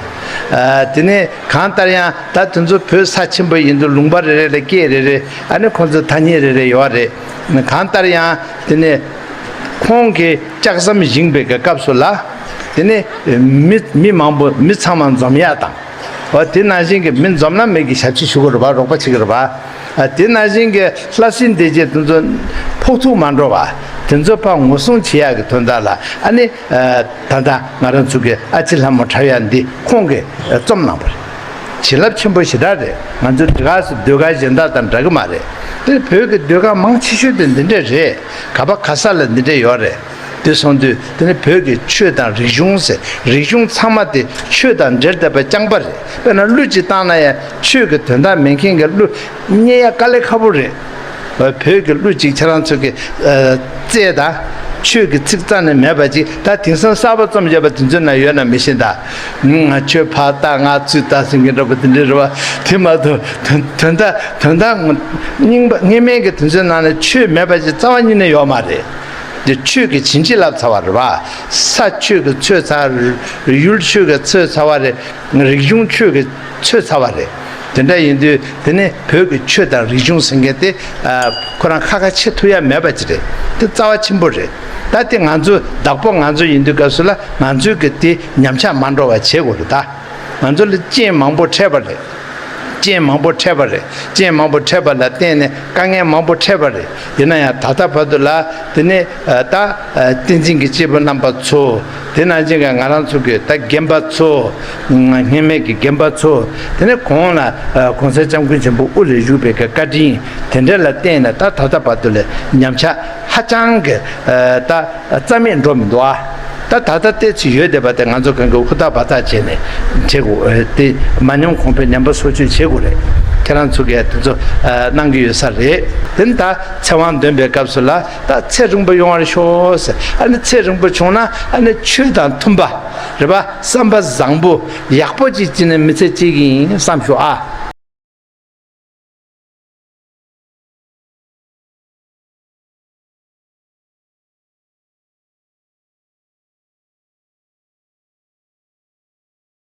ཨ། དེ་ནས་གང་ལྟར་ཡང་ད་དེ་ཚོ་བོད་ས་ཆེན་པོ་ཡིན་དུས་ལུང་པ་རེ་རེ་ལ་སྐད་རེ་རེ། ཨ་ནི་ཁོང་ཚོ་ཐ་སྙད་རེ་རེ་ཡོད་རེད། གང་ལྟར་ཡང་དེ་ནས་ཁོང་གིས་ལྕགས་ཟམ་བཞེངས་པའི་གི་སྐབས་སུ་ལ་དེ་ནས་མི་མི་མང་པོ་མི་ཚང་མ་འཛོམས་ཡག་དང་། འོ་དེ་ནང་བཞིན་གྱི་མི་འཛོམས་ན་མི་གི་ཞབས་ཕྱི་ཞུ་གི་རེད་པ། རོགས་པ་བྱེད་ཀྱི་རེད་པ། ཨ། དེ་ནང་བཞིན་གྱི་ལྷ་སྲིན་སྡེ་བརྒྱད་དེ་ཚོ་ཕོག་ཐུག་མ་འགྲོ་བ། དེ་ཚོ་ཕར་ངོ་སྲུང་བྱེད་ཡག་གི་དོན་དག་ལ། ཨ་ནི་ཨ། ད་ལྟ་ང་རང་ཚོ་གི་ཨ་ཅེ་ལྷ་མོ་འཁྲབ་ཡག་འདི་ཁོང་གིས་རྩོམ་གནང་པ་རེད། བྱིན་རླབས་ཆེན་པོ་ཞེ་དྲག་རེད། ང་ཚོ་འདི་ག་སེ་ཟློས་གར་གཞན་དག་དང་འདྲ་གི་མ་རེད། དེ་བོད་ཀྱི་ཟློས་གར་མང་ཆེ་ཤོས་དེ་འདི་འདྲས་རེད། ག་པ་ག་ས་ལ་འདི་འདྲས་ཡོད་རེད། དེ་སོང་དུས་དེ་ནི་བོད་ཀྱི་ཆོས་དང་རིག་གཞུང་ཟེར། རིག་གཞུང་ཚང་མ་དེ་ཆོས་དང་འབྲེལ་བསྡད་པ་རྐྱང་པ་རེད། དཔེར་ན་གླུ་ཅིག་བཏང་ན་ཡང་ཆོས་ཀྱི་དོན་དག་མེད་མཁན་གྱི་གླུ་རྙེད་ཡ་དཀའ་ལས་ཁག་པོ་རེད། བོད་ཀྱི་གླུ་ཅིག་ཁྱེད་རང་ཚོ་གི་ཨ། རྩལ་དང་ཆོས་ཀྱི་ཚིག་རྩ་ནས་མེད་པ་ཅིག་ད་དེང་སང་གསར་པ་རྩོམ་བྱས་པ་དེ་ཚོའི་ནང་ཡོད་ན་མི་ཤེས་ད། ང་ཆོས་ཕར་ལྟ་ང་ཚུར་ལྟ་ཟེར་མཁན་འདྲ་པོ་དེ་འདྲས་རེད་པ། དེ་མ་གཏོགས་དོན་དོན་དག་དོན་དག་རྙིང་པ་སྔ་མའི་གི་དེ་ཚོའི་ནང་ནས་ཆོས་མེད་པ་ཅིག་རྩ་བ་ཉིད་ནས་ཡོད་མ་རེད། འདི་ཆོས་ཀྱི་བྱིན་གྱིས་བརླབས་ཚར་བ་རེད་བ། ས་ཆོས་ཀྱིས་འཚོས་ཚར། ཡུལ་ཆོས་ཀྱིས་འཚོས་ཚར་བ་རེད། རིག་གཞུང་ཆོས་ཀྱིས་འཚོས་ཚར་བ་རེད། དེ་འདྲ་ཡིན་དུས་དེ་ནི་བོད་ཀྱི་ཆོས་དང་རིག་གཞུང་ཟེར་མཁན་དེ་ཨ། ཁོ་རང་ཁ་ཁ་ཕྱེ་ཐུབ་ཡ་མེད་པ་ཅིག་རེད། དེ་རྩ་བ་ཆེན་པོ་རེད། ད་དེ་ང་ཚོ་བདག་པོ་ང་ཚོ་ཡིན་དུས་སྐབས་སུ་ལ་ང་ཚོས་ཀྱི་དེ་ཉམས་ཆག་མ་འགྲོ་བ་བྱེད་དགོས་རེད་ད། ང་ཚོ་ལ་རྐྱེན་མང་པོ་འཕྲད་པ་རེད། རྐྱེན་མང་པོ་འཕྲད་པ་རེད། རྐྱེན་མང་པོ་འཕྲད་པ་ལ་བརྟེན་ནས་དཀའ་ངལ་མང་པོ་འཕྲད་པ་རེད། ཡིན་ན་ཡང་ད་ལྟ་བར་དུ་ལ་དེ་ནས་ཨ། ད་ཨ། བསྟན་འཛིན་གྱི་སྐྱེས་བུ་རྣམ་པ་ཚོ། དེ་ནང་བཞིན་གྱི་ང་རང་ཚོ་གི་ད་རྒན་པ་ཚོ། སྔ་མའི་གི་རྒན་པ་ཚོ། དེ་ནས་གོང་ལ་ཨ། གོང་ས་སྐྱབས་མགོན་ཆེན་པོ་དབུ་ལ་བཞུགས་པའི་གི་བཀའ་དྲིན་དེ་འདྲ་ལ་བརྟེན་ནས་ད་ད་ལྟ་བར་དུ་ལ་ཉམས་ཆག་ཧ་ཅང་གི་ཨ། ད། རྩ་མེད་འགྲོ་མི་འདུག་ཨ། ད་ད་ལྟ་ལྟས་ཚུལ་ཡོད་བསྡད་པ་དེ་ང་ཚོ་གང་གི་ཧུར་ཐག་འབད་ཐག་བྱས་ནས་བྱེད་དགོས། དེ་མ་ཉམས་གོང་འཕེལ་ཉམས་པ་སོར་ཆུད་བྱེད་དགོས་རེད། ཁྱེད་རང་ཚོ་གིས་དེ་ཚོ་གནང་གི་ཡོད་ས་རེད། དེ་ནི་ད་ཚེ་དབང་འདོན་པའི་སྐབས་སུ་ལ་ད་ཚེ་རིང་པོ་ཡོང་བར་ཤོག་ཟེར། ཨ་ནི་ཚེ་རིང་པོ་བྱུང་ན་ཨ་ནི་ཆོས་དང་མཐུན་པ་རེད་པ། བསམ་པ་བཟང་པོ་ཡག་པོ་ཅིག་བྱས་ནས་མི་ཚེ་སྐྱེལ་གི་ཡིན་བསམ་ཤོག་ཨ།